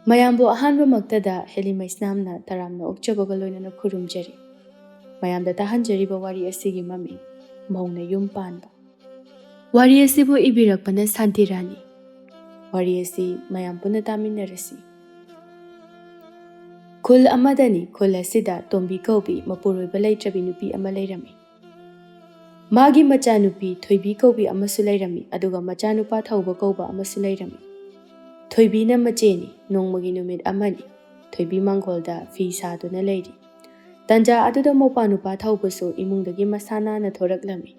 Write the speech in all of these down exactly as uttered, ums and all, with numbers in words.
ꯃꯌꯥꯝꯕꯨ ꯑꯍꯥꯟꯕꯃꯛꯇꯗ ꯍꯦꯂꯤꯃꯩꯁꯅꯥꯝꯅ ꯇꯔꯥꯝꯅ ꯑꯣꯛꯆꯕꯒ ꯂꯣꯏꯅꯅ ꯈꯨꯔꯨꯝꯖꯔꯤ꯫ ꯃꯌꯥꯝꯗ ꯇꯥꯍꯟꯖꯔꯤꯕ ꯋꯥꯔꯤ ꯑꯁꯤꯒꯤ ꯃꯃꯤꯡ ꯃꯧꯅ ꯌꯨꯝ ꯄꯥꯟꯕ꯫ ꯋꯥꯔꯤ ꯑꯁꯤꯕꯨ ꯏꯕꯤꯔꯛꯄꯅ ꯁꯥꯟꯇꯤꯔꯥꯅꯤ꯫ ꯋꯥꯔꯤ ꯑꯁꯤ ꯃꯌꯥꯝ ꯄꯨꯟꯅ ꯇꯥꯃꯤꯟꯅꯔꯁꯤ꯫ ꯈꯨꯜ ꯑꯃꯗꯅꯤ꯫ ꯈꯨꯜ ꯑꯁꯤꯗ ꯇꯣꯝꯕꯤ ꯀꯧꯕꯤ ꯃꯄꯨꯔꯣꯏꯕ ꯂꯩꯇ꯭ꯔꯕꯤ ꯅꯨꯄꯤ ꯑꯃ ꯂꯩꯔꯝꯃꯤ꯫ ꯃꯥꯒꯤ ꯃꯆꯥꯅꯨꯄꯤ ꯊꯣꯏꯕꯤ ꯀꯧꯕꯤ ꯑꯃꯁꯨ ꯂꯩꯔꯝꯃꯤ, ꯑꯗꯨꯒ ꯃꯆꯥꯅꯨꯄꯥ ꯊꯧꯕ ꯀꯧꯕ ꯑꯃꯁꯨ ꯂꯩꯔꯝꯃꯤ꯫ ꯊꯣꯏꯕꯤꯅ ꯃꯆꯦꯅꯤ꯫ ꯅꯣꯡꯃꯒꯤ ꯅꯨꯃꯤꯠ ꯑꯃꯅꯤ꯫ ꯊꯣꯏꯕꯤ ꯃꯥꯡꯒꯣꯜꯗ ꯐꯤ ꯁꯥꯗꯨꯅ ꯂꯩꯔꯤ꯫ ꯇꯟꯖꯥ ꯑꯗꯨꯗ ꯃꯧꯄꯥ ꯅꯨꯄꯥ ꯊꯧꯕꯁꯨ ꯏꯃꯨꯡꯗꯒꯤ ꯃꯁꯥ ꯅꯥꯟꯅ ꯊꯣꯔꯛꯂꯝꯃꯤ꯫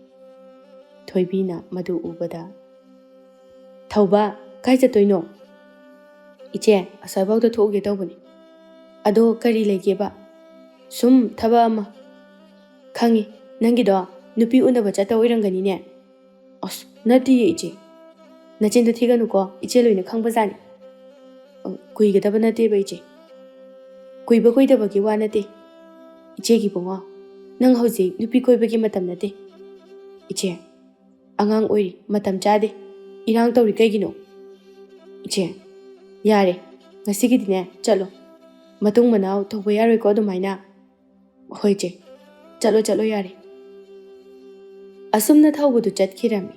ꯊꯣꯏꯕꯤꯅ ꯃꯗꯨ ꯎꯕꯗ, "ꯊꯧꯕ, ꯀꯥꯏ ꯆꯠꯇꯣꯏꯅꯣ?" "ꯏꯆꯦ, ꯑꯁ꯭ꯋꯥꯏꯐꯥꯎꯗ ꯊꯣꯛꯎꯒꯦ ꯇꯧꯕꯅꯤ꯫" "ꯑꯗꯣ ꯀꯔꯤ ꯂꯩꯒꯦꯕ?" "ꯁꯨꯝ ꯊꯕꯛ ꯑꯃ꯫" "ꯈꯪꯉꯤ, ꯅꯪꯒꯤꯗꯣ ꯅꯨꯄꯤ ꯎꯅꯕ ꯆꯠꯇ ꯑꯣꯏꯔꯝꯒꯅꯤꯅꯦ?" "ꯑꯁ, ꯅꯠꯇꯤꯌꯦ ꯏꯆꯦ꯫ ꯅꯆꯤꯟꯗꯣ ꯊꯤꯒꯅꯨꯀꯣ, ꯏꯆꯦ ꯂꯣꯏꯅ ꯈꯪꯕꯖꯥꯠꯅꯤ꯫ ꯑ, ꯀꯨꯏꯒꯗꯕ ꯅꯠꯇꯦꯕ ꯏꯆꯦ꯫ ꯀꯨꯏꯕ ꯀꯨꯏꯗꯕꯒꯤ ꯋꯥ ꯅꯠꯇꯦ꯫ ꯏꯆꯦꯒꯤ ꯏꯕꯨꯡꯉꯣ, ꯅꯪ ꯍꯧꯖꯤꯛ ꯅꯨꯄꯤ ꯀꯣꯏꯕꯒꯤ ꯃꯇꯝ ꯅꯠꯇꯦ꯫ ꯏꯆꯦ, ꯑꯉꯥꯡ ꯑꯣꯏꯔꯤ, ꯃꯇꯝ ꯆꯥꯗꯦ꯫ ꯏꯔꯥꯡ ꯇꯧꯔꯤ ꯀꯩꯒꯤꯅꯣ? ꯏꯆꯦ, ꯌꯥꯔꯦ, ꯉꯁꯤꯒꯤꯗꯤꯅꯦ ꯆꯠꯂꯣ꯫ ꯃꯇꯨꯡ ꯃꯅꯥꯎ ꯇꯧꯕ ꯌꯥꯔꯣꯏꯀꯣ ꯑꯗꯨꯃꯥꯏꯅ꯫ ꯍꯣꯏ ꯏꯆꯦ, ꯆꯠꯂꯣ ꯆꯠꯂꯣ ꯌꯥꯔꯦ꯫" ꯑꯁꯨꯝꯅ ꯊꯧꯕꯗꯨ ꯆꯠꯈꯤꯔꯝꯃꯤ꯫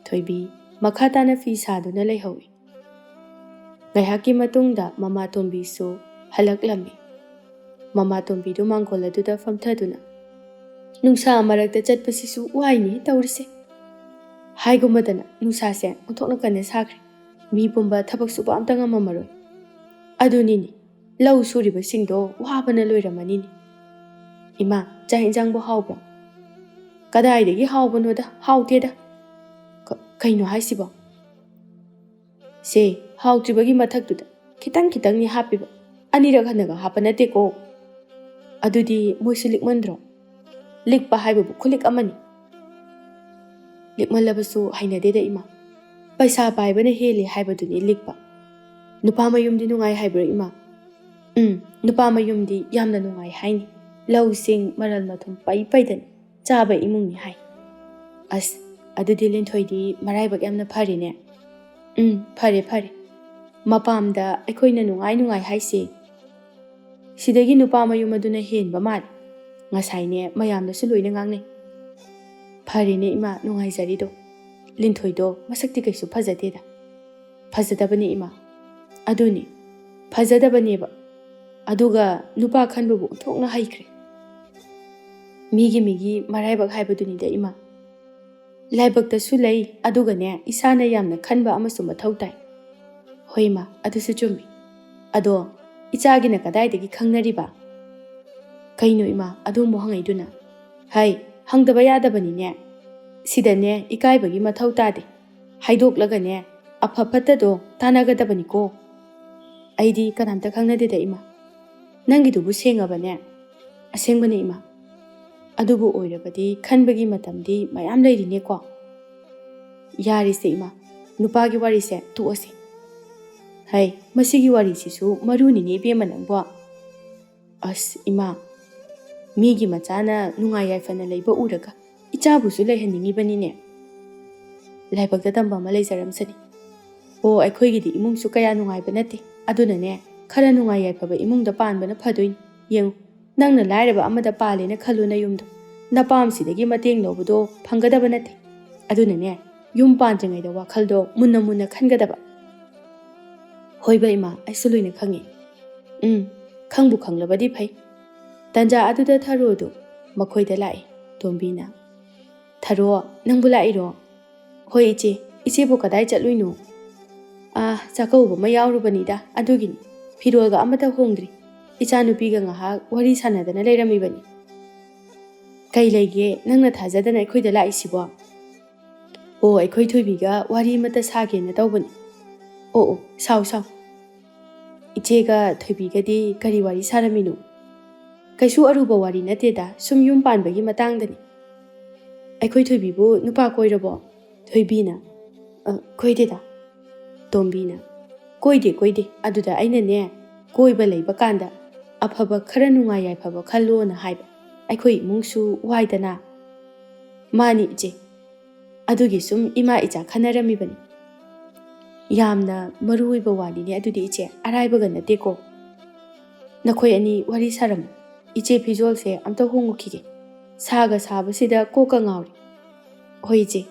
ꯊꯣꯏꯕꯤ ꯃꯈꯥ ꯇꯥꯅ ꯐꯤ ꯁꯥꯗꯨꯅ ꯂꯩꯍꯧꯏ꯫ ꯉꯥꯏꯍꯥꯛꯀꯤ ꯃꯇꯨꯡꯗ ꯃꯃꯥꯇꯣꯝꯕꯤꯁꯨ ꯍꯜꯂꯛꯂꯝꯃꯤ꯫ ꯃꯃꯥꯇꯣꯝꯕꯤꯗꯨ ꯃꯥꯡꯒꯣꯜ ꯑꯗꯨꯗ ꯐꯝꯊꯗꯨꯅ, "ꯅꯨꯡꯁꯥ ꯃꯔꯛꯇ ꯆꯠꯄꯁꯤꯁꯨ ꯋꯥꯏꯅꯦ ꯇꯧꯔꯤꯁꯦ꯫" ꯍꯥꯏꯒꯨꯝꯕꯗꯅ ꯅꯨꯡꯁꯥꯁꯦ ꯑꯣꯟꯊꯣꯛꯅ ꯀꯟꯅ ꯁꯥꯈ꯭ꯔꯦ꯫ ꯃꯤ ꯄꯨꯝꯕ ꯊꯕꯛ ꯁꯨꯕ ꯑꯝꯇ ꯉꯝꯃꯝꯃꯔꯣꯏ꯫ ꯑꯗꯨꯅꯤꯅꯦ, ꯂꯧ ꯁꯨꯔꯤꯕꯁꯤꯡꯗꯣ ꯋꯥꯕꯅ ꯂꯣꯏꯔꯝꯃꯅꯤꯅꯦ꯫ "ꯏꯃꯥ, ꯆꯥꯛ ꯏꯟꯖꯥꯡꯕꯨ ꯍꯥꯎꯕ꯭ꯔꯣ?" "ꯀꯗꯥꯏꯗꯒꯤ ꯍꯥꯎꯕꯅꯣꯗ, ꯍꯥꯎꯇꯦꯗ꯫" "ꯀ-, ꯀꯩꯅꯣ ꯍꯥꯏꯁꯤꯕꯣ?" "ꯁꯦ, ꯍꯥꯎꯇ꯭ꯔꯤꯕꯒꯤ ꯃꯊꯛꯇꯨꯗ ꯈꯤꯇꯪ ꯈꯤꯇꯪꯅꯤ ꯍꯥꯞꯄꯤꯕ, ꯑꯅꯤꯔꯛ ꯍꯟꯅꯒ ꯍꯥꯞꯄ ꯅꯠꯇꯦꯀꯣ꯫" "ꯑꯗꯨꯗꯤ ꯃꯣꯏꯁꯨ ꯂꯤꯛꯃꯟꯗ꯭ꯔꯣ?" "ꯂꯤꯛꯄ ꯍꯥꯏꯕꯕꯨ ꯈꯨꯂꯤꯛ ꯑꯃꯅꯤ꯫ ꯂꯤꯛꯃꯜꯂꯕꯁꯨ ꯍꯩꯅꯗꯦꯗ ꯏꯃꯥ꯫ ꯄꯩꯁꯥ ꯄꯥꯏꯕꯅ ꯍꯦꯜꯂꯤ ꯍꯥꯏꯕꯗꯨꯅꯤ ꯂꯤꯛꯄ꯫ ꯅꯨꯄꯥ ꯃꯌꯨꯝꯗꯤ ꯅꯨꯡꯉꯥꯏ ꯍꯥꯏꯕ꯭ꯔꯣ ꯏꯃꯥ?" "ꯎꯝ, ꯅꯨꯄꯥ ꯃꯌꯨꯝꯗꯤ ꯌꯥꯝꯅ ꯅꯨꯡꯉꯥꯏ ꯍꯥꯏꯅꯤ꯫ ꯂꯧꯁꯤꯡ ꯃꯔꯜ ꯃꯊꯨꯝ ꯄꯩ ꯄꯩꯗꯅꯤ ꯆꯥꯕ ꯏꯃꯨꯡꯅꯤ ꯍꯥꯏ꯫" "ꯑꯁ, ꯑꯗꯨꯗꯤ ꯂꯤꯟꯊꯣꯏꯗꯤ ꯃꯔꯥꯏꯕꯛ ꯌꯥꯝꯅ ꯐꯔꯦꯅꯦ꯫" "ꯎꯝ, ꯐꯔꯦ, ꯐꯔꯦ꯫ ꯃꯄꯥꯝꯗ ꯑꯩꯈꯣꯏꯅ ꯅꯨꯡꯉꯥꯏ ꯅꯨꯡꯉꯥꯏ ꯍꯥꯏꯁꯦ, ꯁꯤꯗꯒꯤ ꯅꯨꯄꯥ ꯃꯌꯨꯝ ꯑꯗꯨꯅ ꯍꯦꯟꯕ ꯃꯥꯜꯂꯦ꯫ ꯉꯁꯥꯏꯅꯦ, ꯃꯌꯥꯝꯅꯁꯨ ꯂꯣꯏꯅ ꯉꯥꯡꯅꯩ꯫ ꯐꯔꯦꯅꯦ ꯏꯃꯥ, ꯅꯨꯡꯉꯥꯏꯖꯔꯤꯗꯣ꯫ ꯂꯤꯟꯊꯣꯏꯗꯣ ꯃꯁꯛꯇꯤ ꯀꯩꯁꯨ ꯐꯖꯗꯦꯗ꯫ ꯐꯖꯗꯕꯅꯦ ꯏꯃꯥ꯫ ꯑꯗꯨꯅꯤ, ꯐꯖꯗꯕꯅꯦꯕ꯫ ꯑꯗꯨꯒ ꯅꯨꯄꯥ ꯈꯟꯕꯕꯨ ꯑꯣꯟꯊꯣꯛꯅ ꯍꯩꯈ꯭ꯔꯦ꯫ ꯃꯤꯒꯤ ꯃꯤꯒꯤ ꯃꯔꯥꯏꯕꯛ ꯍꯥꯏꯕꯗꯨꯅꯤꯗ ꯏꯃꯥ꯫ ꯂꯥꯏꯕꯛꯇꯁꯨ ꯂꯩ, ꯑꯗꯨꯒꯅꯦ, ꯏꯁꯥꯅ ꯌꯥꯝꯅ ꯈꯟꯕ ꯑꯃꯁꯨ ꯃꯊꯧ ꯇꯥꯏ꯫ ꯍꯣꯏ ꯏꯃꯥ, ꯑꯗꯨꯁꯨ ꯆꯨꯝꯃꯤ꯫ ꯑꯗꯣ ꯏꯆꯥꯒꯤꯅ ꯀꯗꯥꯏꯗꯒꯤ ꯈꯪꯅꯔꯤꯕ? ꯀꯩꯅꯣ ꯏꯃꯥ, ꯑꯗꯨ ꯑꯃꯨꯛ ꯍꯪꯉꯛꯏꯗꯨꯅ? ꯍꯩ, ꯍꯪꯗꯕ ꯌꯥꯗꯕꯅꯤꯅꯦ꯫ ꯁꯤꯗꯅꯦ ꯏꯀꯥꯏꯕꯒꯤ ꯃꯊꯧ ꯇꯥꯗꯦ꯫ ꯍꯥꯏꯗꯣꯛꯂꯒꯅꯦ, ꯑꯐ ꯐꯠꯇꯗꯣ ꯇꯥꯟꯅꯒꯗꯕꯅꯤꯀꯣ꯫ ꯑꯩꯗꯤ ꯀꯅꯥꯝꯇ ꯈꯪꯅꯗꯦꯗ ꯏꯃꯥ꯫ ꯅꯪꯒꯤꯗꯨꯕꯨ ꯁꯦꯡꯉꯕꯅꯦ? ꯑꯁꯦꯡꯕꯅꯦ ꯏꯃꯥ꯫ ꯑꯗꯨꯕꯨ ꯑꯣꯏꯔꯕꯗꯤ ꯈꯟꯕꯒꯤ ꯃꯇꯝꯗꯤ ꯃꯌꯥꯝ ꯂꯩꯔꯤꯅꯦꯀꯣ꯫ ꯌꯥꯔꯤꯁꯦ ꯏꯃꯥ, ꯅꯨꯄꯥꯒꯤ ꯋꯥꯔꯤꯁꯦ ꯇꯣꯛꯑꯁꯤ꯫ ꯍꯩ, ꯃꯁꯤꯒꯤ ꯋꯥꯔꯤꯁꯤꯁꯨ ꯃꯔꯨꯅꯤꯅꯦ ꯏꯕꯦꯝꯃ ꯅꯪꯕꯣ꯫ ꯑꯁ ꯏꯃꯥ, ꯃꯤꯒꯤ ꯃꯆꯥꯅ ꯅꯨꯡꯉꯥꯏ ꯌꯥꯏꯐꯅ ꯂꯩꯕ ꯎꯔꯒ ꯏꯆꯥꯕꯨꯁꯨ ꯂꯩꯍꯟꯅꯤꯡꯉꯤꯕꯅꯤꯅꯦ꯫ ꯂꯥꯏꯕꯛꯇ ꯇꯝꯕ ꯑꯃ ꯂꯩꯖꯔꯝꯁꯅꯤ꯫ ꯑꯣ, ꯑꯩꯈꯣꯏꯒꯤꯗꯤ ꯏꯃꯨꯡꯁꯨ ꯀꯌꯥ ꯅꯨꯡꯉꯥꯏꯕ ꯅꯠꯇꯦ꯫ ꯑꯗꯨꯅꯅꯦ, ꯈꯔ ꯅꯨꯡꯉꯥꯏ ꯌꯥꯏꯐꯕ ꯏꯃꯨꯡꯗ ꯄꯥꯟꯕꯅ ꯐꯗꯣꯏꯅꯤ꯫ ꯌꯦꯡꯉꯨ, ꯅꯪꯅ ꯂꯥꯏꯔꯕ ꯑꯃꯗ ꯄꯥꯜꯂꯦꯅ ꯈꯜꯂꯨ ꯅꯌꯨꯝꯗꯣ꯫ ꯅꯄꯥꯝꯁꯤꯗꯒꯤ ꯃꯇꯦꯡ ꯂꯧꯕꯗꯣ ꯐꯪꯒꯗꯕ ꯅꯠꯇꯦ꯫ ꯑꯗꯨꯅꯅꯦ, ꯌꯨꯝ ꯄꯥꯟꯗ꯭ꯔꯤꯉꯩꯗ ꯋꯥꯈꯜꯗꯣ ꯃꯨꯟꯅ ꯃꯨꯟꯅ ꯈꯟꯒꯗꯕ꯫ ꯍꯣꯏꯕ ꯏꯃꯥ, ꯑꯩꯁꯨ ꯂꯣꯏꯅ ꯈꯪꯉꯤ꯫ ꯎꯝ, ꯈꯪꯕꯨ ꯈꯪꯂꯕꯗꯤ ꯐꯩ꯫ ꯇꯟꯖꯥ ꯑꯗꯨꯗ ꯊꯔꯣꯗꯨ ꯃꯈꯣꯏꯗ ꯂꯥꯛꯏ꯫ ꯇꯣꯝꯕꯤꯅ, "ꯊꯔꯣ, ꯅꯪꯕꯨ ꯂꯥꯛꯏꯔꯣ?" "ꯍꯣꯏ ꯏꯆꯦ, ꯏꯆꯦꯕꯨ ꯀꯗꯥꯏ ꯆꯠꯂꯨꯏꯅꯣ?" "ꯑꯥ, ꯆꯥꯛꯀꯧꯕ ꯑꯃ ꯌꯥꯎꯔꯨꯕꯅꯤꯗ, ꯑꯗꯨꯒꯤꯅꯤ꯫ ꯐꯤꯔꯣꯜꯒ ꯑꯃꯠꯇ ꯍꯣꯡꯗ꯭ꯔꯤ꯫ ꯏꯆꯥꯅꯨꯄꯤꯒ ꯉꯥꯏꯍꯥꯛ ꯋꯥꯔꯤ ꯁꯥꯟꯅꯗꯅ ꯂꯩꯔꯝꯃꯤꯕꯅꯤ꯫" "ꯀꯩ ꯂꯩꯒꯦ ꯅꯪꯅ ꯊꯥꯖꯗꯅ ꯑꯩꯈꯣꯏꯗ ꯂꯥꯛꯏꯁꯤꯕꯣ?" "ꯑꯣ, ꯑꯩꯈꯣꯏ ꯊꯣꯏꯕꯤꯒ ꯋꯥꯔꯤ ꯑꯃꯠꯇ ꯁꯥꯒꯦꯅ ꯇꯧꯕꯅꯤ꯫" "ꯑꯣ ꯑꯣ, ꯁꯥꯎ ꯁꯥꯎ꯫ ꯏꯆꯦꯒ ꯊꯣꯏꯕꯤꯒꯗꯤ ꯀꯔꯤ ꯋꯥꯔꯤ ꯁꯥꯔꯝꯃꯤꯅꯣ?" "ꯀꯩꯁꯨ ꯑꯔꯨꯕ ꯋꯥꯔꯤ ꯅꯠꯇꯦꯗ, ꯁꯨꯝ ꯌꯨꯝ ꯄꯥꯟꯕꯒꯤ ꯃꯇꯥꯡꯗꯅꯤ꯫" "ꯑꯩꯈꯣꯏ ꯊꯣꯏꯕꯤꯕꯨ ꯅꯨꯄꯥ ꯀꯣꯏꯔꯕꯣ?" ꯊꯣꯏꯕꯤꯅ, "ꯑ, ꯀꯣꯏꯗꯦꯗ꯫" ꯇꯣꯝꯕꯤꯅ, "ꯀꯣꯏꯗꯦ ꯀꯣꯏꯗꯦ, ꯑꯗꯨꯗ ꯑꯩꯅꯅꯦ, ꯀꯣꯏꯕ ꯂꯩꯕ ꯀꯥꯟꯗ ꯑꯐꯕ ꯈꯔ ꯅꯨꯡꯉꯥꯏ ꯌꯥꯏꯐꯕ ꯈꯜꯂꯣꯅ ꯍꯥꯏꯕ꯫ ꯑꯩꯈꯣꯏ ꯏꯃꯨꯡꯁꯨ ꯋꯥꯏꯗꯅ꯫" "ꯃꯥꯅꯤ ꯏꯆꯦ, ꯑꯗꯨꯒꯤ ꯁꯨꯝ ꯏꯃꯥ ꯏꯆꯥ ꯈꯟꯅꯔꯝꯃꯤꯕꯅꯤ꯫" ꯌꯥꯝꯅ ꯃꯔꯨ ꯑꯣꯏꯕ ꯋꯥꯅꯤꯅꯦ ꯑꯗꯨꯗꯤ ꯏꯆꯦ, ꯑꯔꯥꯏꯕꯒ ꯅꯠꯇꯦꯀꯣ꯫ ꯅꯈꯣꯏ ꯑꯅꯤ ꯋꯥꯔꯤ ꯁꯥꯔꯝꯃꯨ꯫ ꯏꯆꯦ ꯐꯤꯖꯣꯜꯁꯦ ꯑꯝꯇ ꯍꯣꯡꯉꯨꯈꯤꯒꯦ꯫ ꯁꯥꯒ ꯁꯥꯕꯁꯤꯗ ꯀꯣꯛꯀ ꯉꯥꯎꯔꯦ꯫ ꯍꯣꯏ ꯏꯆꯦ꯫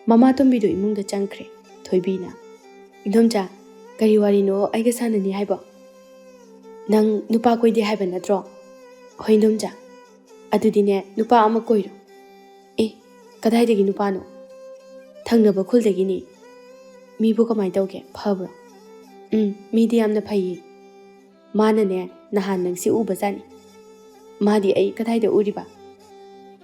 ꯃꯃꯥ ꯇꯣꯝꯕꯤꯗꯣ ꯏꯃꯨꯡꯗ ꯆꯪꯈ꯭ꯔꯦ꯫ ꯊꯣꯏꯕꯤꯅ, "ꯏꯟꯗꯣꯝꯆꯥ, ꯀꯔꯤ ꯋꯥꯔꯤꯅꯣ ꯑꯩꯒ ꯁꯥꯟꯅꯅꯤ ꯍꯥꯏꯕꯣ? ꯅꯪ ꯅꯨꯄꯥ ꯀꯣꯏꯗꯦ ꯍꯥꯏꯕ ꯅꯠꯇ꯭ꯔꯣ?" "ꯍꯣꯏ ꯏꯟꯗꯣꯝꯆꯥ꯫ ꯑꯗꯨꯗꯤꯅꯦ, ꯅꯨꯄꯥ ꯑꯃ ꯀꯣꯏꯔꯣ꯫" "ꯑꯦ, ꯀꯗꯥꯏꯗꯒꯤ ꯅꯨꯄꯥꯅꯣ?" "ꯊꯪꯅꯕ ꯈꯨꯜꯗꯒꯤꯅꯤ꯫" "ꯃꯤꯕꯨ ꯀꯃꯥꯏꯅ ꯇꯧꯒꯦ? ꯐꯕ꯭ꯔꯣ?" "ꯎꯝ, ꯃꯤꯗꯤ ꯌꯥꯝꯅ ꯐꯩꯌꯦ꯫ ꯃꯥꯅꯅꯦ, ꯅꯍꯥꯟ ꯅꯪꯁꯤ ꯎꯕꯖꯥꯠꯅꯤ꯫" "ꯃꯥꯗꯤ ꯑꯩ ꯀꯗꯥꯏꯗ ꯎꯔꯤꯕ?"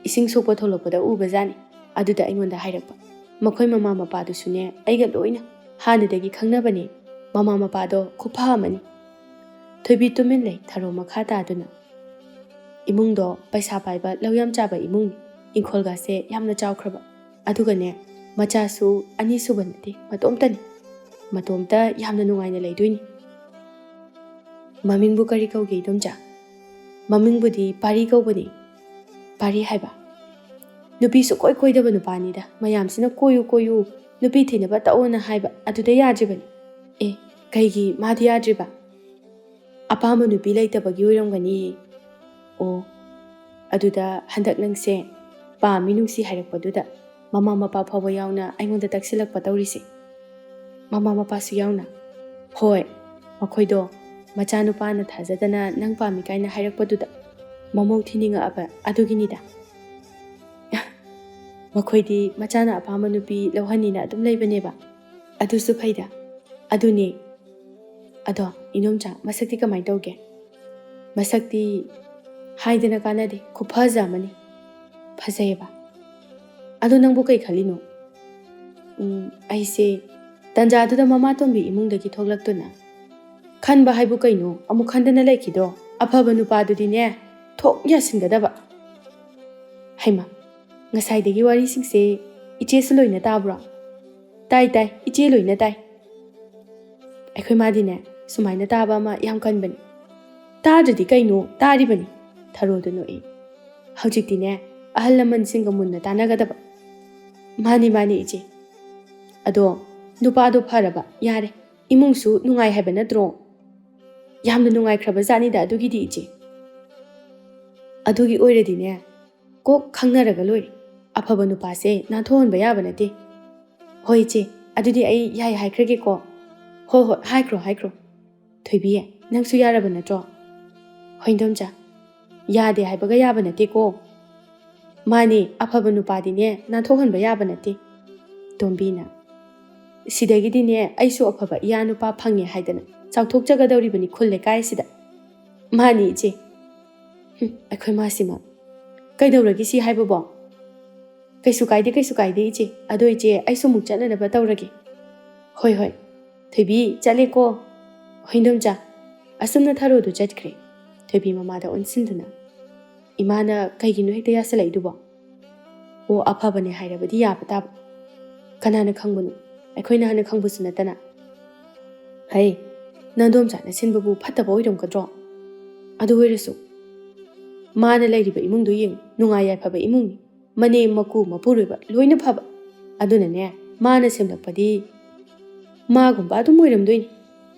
"ꯏꯁꯤꯡ ꯁꯣꯛꯄ ꯊꯣꯛꯂꯛꯄꯗ ꯎꯕꯖꯥꯠꯅꯤ꯫ ꯑꯗꯨꯗ ꯑꯩꯉꯣꯟꯗ ꯍꯥꯏꯔꯛꯄ꯫ ꯃꯈꯣꯏ ꯃꯃꯥ ꯃꯄꯥꯗꯨꯁꯨꯅꯦ, ꯑꯩꯒ ꯂꯣꯏꯅ ꯍꯥꯟꯅꯗꯒꯤ ꯈꯪꯅꯕꯅꯤ꯫ ꯃꯃꯥ ꯃꯄꯥꯗꯣ ꯈꯨꯐ ꯑꯃꯅꯤ꯫" ꯊꯣꯏꯕꯤ ꯇꯨꯃꯤꯟ ꯂꯩ, ꯊꯔꯣ ꯃꯈꯥ ꯇꯥꯗꯨꯅ꯫ ꯏꯃꯨꯡꯗꯣ ꯄꯩꯁꯥ ꯄꯥꯏꯕ, ꯂꯧ ꯌꯥꯝ ꯆꯥꯕ ꯏꯃꯨꯡꯅꯤ꯫ ꯏꯪꯈꯣꯜꯒꯥꯁꯦ ꯌꯥꯝꯅ ꯆꯥꯎꯈ꯭ꯔꯕ꯫ ꯑꯗꯨꯒꯅꯦ, ꯃꯆꯥꯁꯨ ꯑꯅꯤꯁꯨꯕ ꯅꯠꯇꯦ, ꯃꯇꯣꯝꯇꯅꯤ꯫ ꯃꯇꯣꯝꯇ ꯌꯥꯝꯅ ꯅꯨꯡꯉꯥꯏꯅ ꯂꯩꯗꯣꯏꯅꯤ꯫ "ꯃꯃꯤꯡꯕꯨ ꯀꯔꯤ ꯀꯧꯒꯦ, ꯏꯗꯣꯝꯆꯥ?" "ꯃꯃꯤꯡꯕꯨꯗꯤ ꯄꯥꯔꯤ ꯀꯧꯕꯅꯤ꯫" "ꯄꯥꯔꯤ ꯍꯥꯏꯕ?" "ꯅꯨꯄꯤ ꯁꯨꯛꯀꯣꯏ ꯀꯣꯏꯗꯕ ꯅꯨꯄꯥꯅꯤꯗ꯫ ꯃꯌꯥꯝꯁꯤꯅ 'ꯀꯣꯏꯌꯨ, ꯀꯣꯏꯌꯨ, ꯅꯨꯄꯤ ꯊꯤꯅꯕ ꯇꯧꯑꯣꯅ' ꯍꯥꯏꯕ, ꯑꯗꯨꯗ ꯌꯥꯗ꯭ꯔꯤꯕꯅꯤ꯫" "ꯑꯦ, ꯀꯩꯒꯤ ꯃꯥꯗꯤ ꯌꯥꯗ꯭ꯔꯤꯕ?" "ꯑꯄꯥꯝꯕ ꯅꯨꯄꯤ ꯂꯩꯇꯕꯒꯤ ꯑꯣꯏꯔꯝꯒꯅꯤ꯫" "ꯑꯣ, ꯑꯗꯨꯗ ꯍꯟꯗꯛ ꯅꯪꯁꯦ ꯄꯥꯝꯃꯤ ꯅꯨꯡꯁꯤ ꯍꯥꯏꯔꯛꯄꯗꯨꯗ ꯃꯃꯥ ꯃꯄꯥ ꯐꯥꯎꯕ ꯌꯥꯎꯅ ꯑꯩꯉꯣꯟꯗ ꯇꯛꯁꯤꯜꯂꯛꯄ ꯇꯧꯔꯤꯁꯦ꯫" "ꯃꯃꯥ ꯃꯄꯥꯁꯨ ꯌꯥꯎꯅ?" "ꯍꯣꯏ, ꯃꯈꯣꯏꯗꯣ ꯃꯆꯥꯅꯨꯄꯥꯅ ꯊꯥꯖꯗꯅ ꯅꯪ ꯄꯥꯝꯃꯤ ꯀꯥꯏꯅ ꯍꯥꯏꯔꯛꯄꯗꯨꯗ ꯃꯃꯧ ꯊꯤꯅꯤꯡꯉꯛꯑꯕ ꯑꯗꯨꯒꯤꯅꯤꯗ꯫" "ꯃꯈꯣꯏꯗꯤ ꯃꯆꯥꯅ ꯑꯄꯥꯝꯕ ꯅꯨꯄꯤ ꯂꯧꯍꯟꯅꯤꯅ ꯑꯗꯨꯝ ꯂꯩꯕꯅꯦꯕ꯫ ꯑꯗꯨꯁꯨ ꯐꯩꯗ꯫" "ꯑꯗꯨꯅꯦ꯫ ꯑꯗꯣ ꯏꯅꯣꯝꯆꯥ, ꯃꯁꯛꯇꯤ ꯀꯃꯥꯏꯅ ꯇꯧꯒꯦ?" "ꯃꯁꯛꯇꯤ ꯍꯥꯏꯗꯅ ꯀꯥꯟꯅꯗꯦ, ꯈꯨꯐꯖ ꯑꯃꯅꯤ꯫" "ꯐꯖꯩꯌꯦꯕ? ꯑꯗꯣ ꯅꯪꯕꯨ ꯀꯩ ꯈꯜꯂꯤꯅꯣ?" "ꯎꯝ, ꯑꯩꯁꯦ ꯇꯟꯖꯥꯗꯨꯗ ꯃꯃꯥ ꯇꯣꯝꯕꯤ ꯏꯃꯨꯡꯗꯒꯤ ꯊꯣꯛꯂꯛꯇꯨꯅ꯫" "ꯈꯟꯕ ꯍꯥꯏꯕꯨ ꯀꯩꯅꯣ? ꯑꯃꯨꯛ ꯈꯟꯗꯅ ꯂꯩꯈꯤꯗ꯭ꯔꯣ? ꯑꯐꯕ ꯅꯨꯄꯥꯗꯨꯗꯤꯅꯦ, ꯊꯣꯛ ꯌꯥꯁꯤꯟꯒꯗꯕ꯫" "ꯍꯩꯃꯥ, ꯉꯁꯥꯏꯗꯒꯤ ꯋꯥꯔꯤꯁꯤꯡꯁꯦ ꯏꯆꯦꯁꯨ ꯂꯣꯏꯅ ꯇꯥꯕ꯭ꯔꯣ?" "ꯇꯥꯏ, ꯇꯥꯏ, ꯏꯆꯦ ꯂꯣꯏꯅ ꯇꯥꯏ꯫" "ꯑꯩꯈꯣꯏ ꯃꯥꯗꯤꯅꯦ, ꯁꯨꯃꯥꯏꯅ ꯇꯥꯕ ꯑꯃ ꯌꯥꯝ ꯀꯟꯕꯅꯤ꯫" "ꯇꯥꯗ꯭ꯔꯗꯤ ꯀꯩꯅꯣ, ꯇꯥꯔꯤꯕꯅꯤ꯫" ꯊꯔꯣꯗ ꯅꯣꯛꯏ꯫ "ꯍꯧꯖꯤꯛꯇꯤꯅꯦ, ꯑꯍꯜ ꯂꯃꯟꯁꯤꯡꯒ ꯃꯨꯟꯅ ꯇꯥꯟꯅꯒꯗꯕ꯫" "ꯃꯥꯅꯤ, ꯃꯥꯅꯤ, ꯏꯆꯦ꯫ ꯑꯗꯣ ꯅꯨꯄꯥꯗꯣ ꯐꯔꯕ ꯌꯥꯔꯦ, ꯏꯃꯨꯡꯁꯨ ꯅꯨꯡꯉꯥꯏ ꯍꯥꯏꯕ ꯅꯠꯇ꯭ꯔꯣ? ꯌꯥꯝꯅ ꯅꯨꯡꯉꯥꯏꯈ꯭ꯔꯕ ꯖꯥꯠꯅꯤꯗ ꯑꯗꯨꯒꯤꯗꯤ, ꯏꯆꯦ꯫ ꯑꯗꯨꯒꯤ ꯑꯣꯏꯔꯗꯤꯅꯦ, ꯀꯣꯛ ꯈꯪꯅꯔꯒ ꯂꯣꯏꯔꯦ꯫ ꯑꯐꯕ ꯅꯨꯄꯥꯁꯦ ꯅꯥꯟꯊꯣꯛꯍꯟꯕ ꯌꯥꯕ ꯅꯠꯇꯦ꯫ ꯍꯣꯏ ꯏꯆꯦ, ꯑꯗꯨꯗꯤ ꯑꯩ ꯌꯥꯏ ꯍꯥꯏꯈ꯭ꯔꯒꯦꯀꯣ꯫ ꯍꯣꯏ ꯍꯣꯏ, ꯍꯥꯏꯈ꯭ꯔꯣ ꯍꯥꯏꯈ꯭ꯔꯣ꯫ ꯊꯣꯏꯕꯤ, ꯅꯪꯁꯨ ꯌꯥꯔꯕ ꯅꯠꯇ꯭ꯔꯣ? ꯍꯣꯏ ꯏꯟꯗꯣꯝꯆꯥ, ꯌꯥꯗꯦ ꯍꯥꯏꯕꯒ ꯌꯥꯕ ꯅꯠꯇꯦꯀꯣ꯫ ꯃꯥꯅꯦ, ꯑꯐꯕ ꯅꯨꯄꯥꯗꯤꯅꯦ ꯅꯥꯟꯊꯣꯛꯍꯟꯕ ꯌꯥꯕ ꯅꯠꯇꯦ꯫ ꯇꯣꯝꯕꯤꯅ, ꯁꯤꯗꯒꯤꯗꯤꯅꯦ ꯑꯩꯁꯨ ꯑꯐꯕ ꯏꯌꯥ ꯅꯨꯄꯥ ꯐꯪꯉꯦ ꯍꯥꯏꯗꯅ ꯆꯥꯎꯊꯣꯛꯆꯒꯗꯧꯔꯤꯕꯅꯤ ꯈꯨꯜ ꯂꯩꯀꯥꯏꯁꯤꯗ꯫ ꯃꯥꯅꯤ ꯏꯆꯦ꯫ ꯍꯨꯝ, ꯑꯩꯈꯣꯏ ꯃꯥꯁꯤꯃ꯫ ꯀꯩꯗꯧꯔꯒꯦ ꯁꯤ ꯍꯥꯏꯕꯕꯣ? ꯀꯩꯁꯨ ꯀꯥꯏꯗꯦ, ꯀꯩꯁꯨ ꯀꯥꯏꯗꯦ ꯏꯆꯦ꯫ ꯑꯗꯣ ꯏꯆꯦ, ꯑꯩꯁꯨ ꯑꯃꯨꯛ ꯆꯠꯅꯅꯕ ꯇꯧꯔꯒꯦ꯫ ꯍꯣꯏ ꯍꯣꯏ꯫ ꯊꯣꯏꯕꯤ, ꯆꯠꯂꯦꯀꯣ꯫ ꯍꯣꯏ ꯏꯟꯗꯣꯝꯆꯥ, ꯑꯁꯨꯝꯅ ꯊꯔꯣꯗꯨ ꯆꯠꯈ꯭ꯔꯦ꯫ ꯊꯣꯏꯕꯤ ꯃꯃꯥꯗ ꯑꯣꯟꯁꯤꯟꯗꯨꯅ, ꯏꯃꯥꯅ ꯀꯩꯒꯤꯅꯣ ꯍꯦꯛꯇ ꯌꯥꯁꯜꯂꯛꯏꯗꯨꯕꯣ? ꯑꯣ, ꯑꯐꯕꯅꯦ ꯍꯥꯏꯔꯕꯗꯤ ꯌꯥꯕ ꯇꯥꯕ꯫ ꯀꯅꯥꯅ ꯈꯪꯕꯅꯣ? ꯑꯩꯈꯣꯏꯅ ꯍꯥꯟꯅ ꯈꯪꯕꯁꯨ ꯅꯠꯇꯅ꯫ ꯍꯩ, ꯅꯥꯗꯣꯝꯆꯥꯅ ꯁꯤꯟꯕꯕꯨ ꯐꯠꯇꯕ ꯑꯣꯏꯔꯝꯒꯗ꯭ꯔꯣ? ꯑꯗꯨ ꯑꯣꯏꯔꯁꯨ ꯃꯥꯅ ꯂꯩꯔꯤꯕ ꯏꯃꯨꯡꯗꯨ ꯌꯦꯡꯉꯨ, ꯅꯨꯡꯉꯥꯏ ꯌꯥꯏꯐꯕ ꯏꯃꯨꯡꯅꯤ꯫ ꯃꯅꯦꯝ ꯃꯀꯨ ꯃꯄꯨꯔꯣꯏꯕ ꯂꯣꯏꯅ ꯐꯕ꯫ ꯑꯗꯨꯅꯅꯦ, ꯃꯥꯅ ꯁꯦꯝꯂꯛꯄꯗꯤ ꯃꯥꯒꯨꯝꯕ ꯑꯗꯨꯝ ꯑꯣꯏꯔꯝꯗꯣꯏꯅꯤ꯫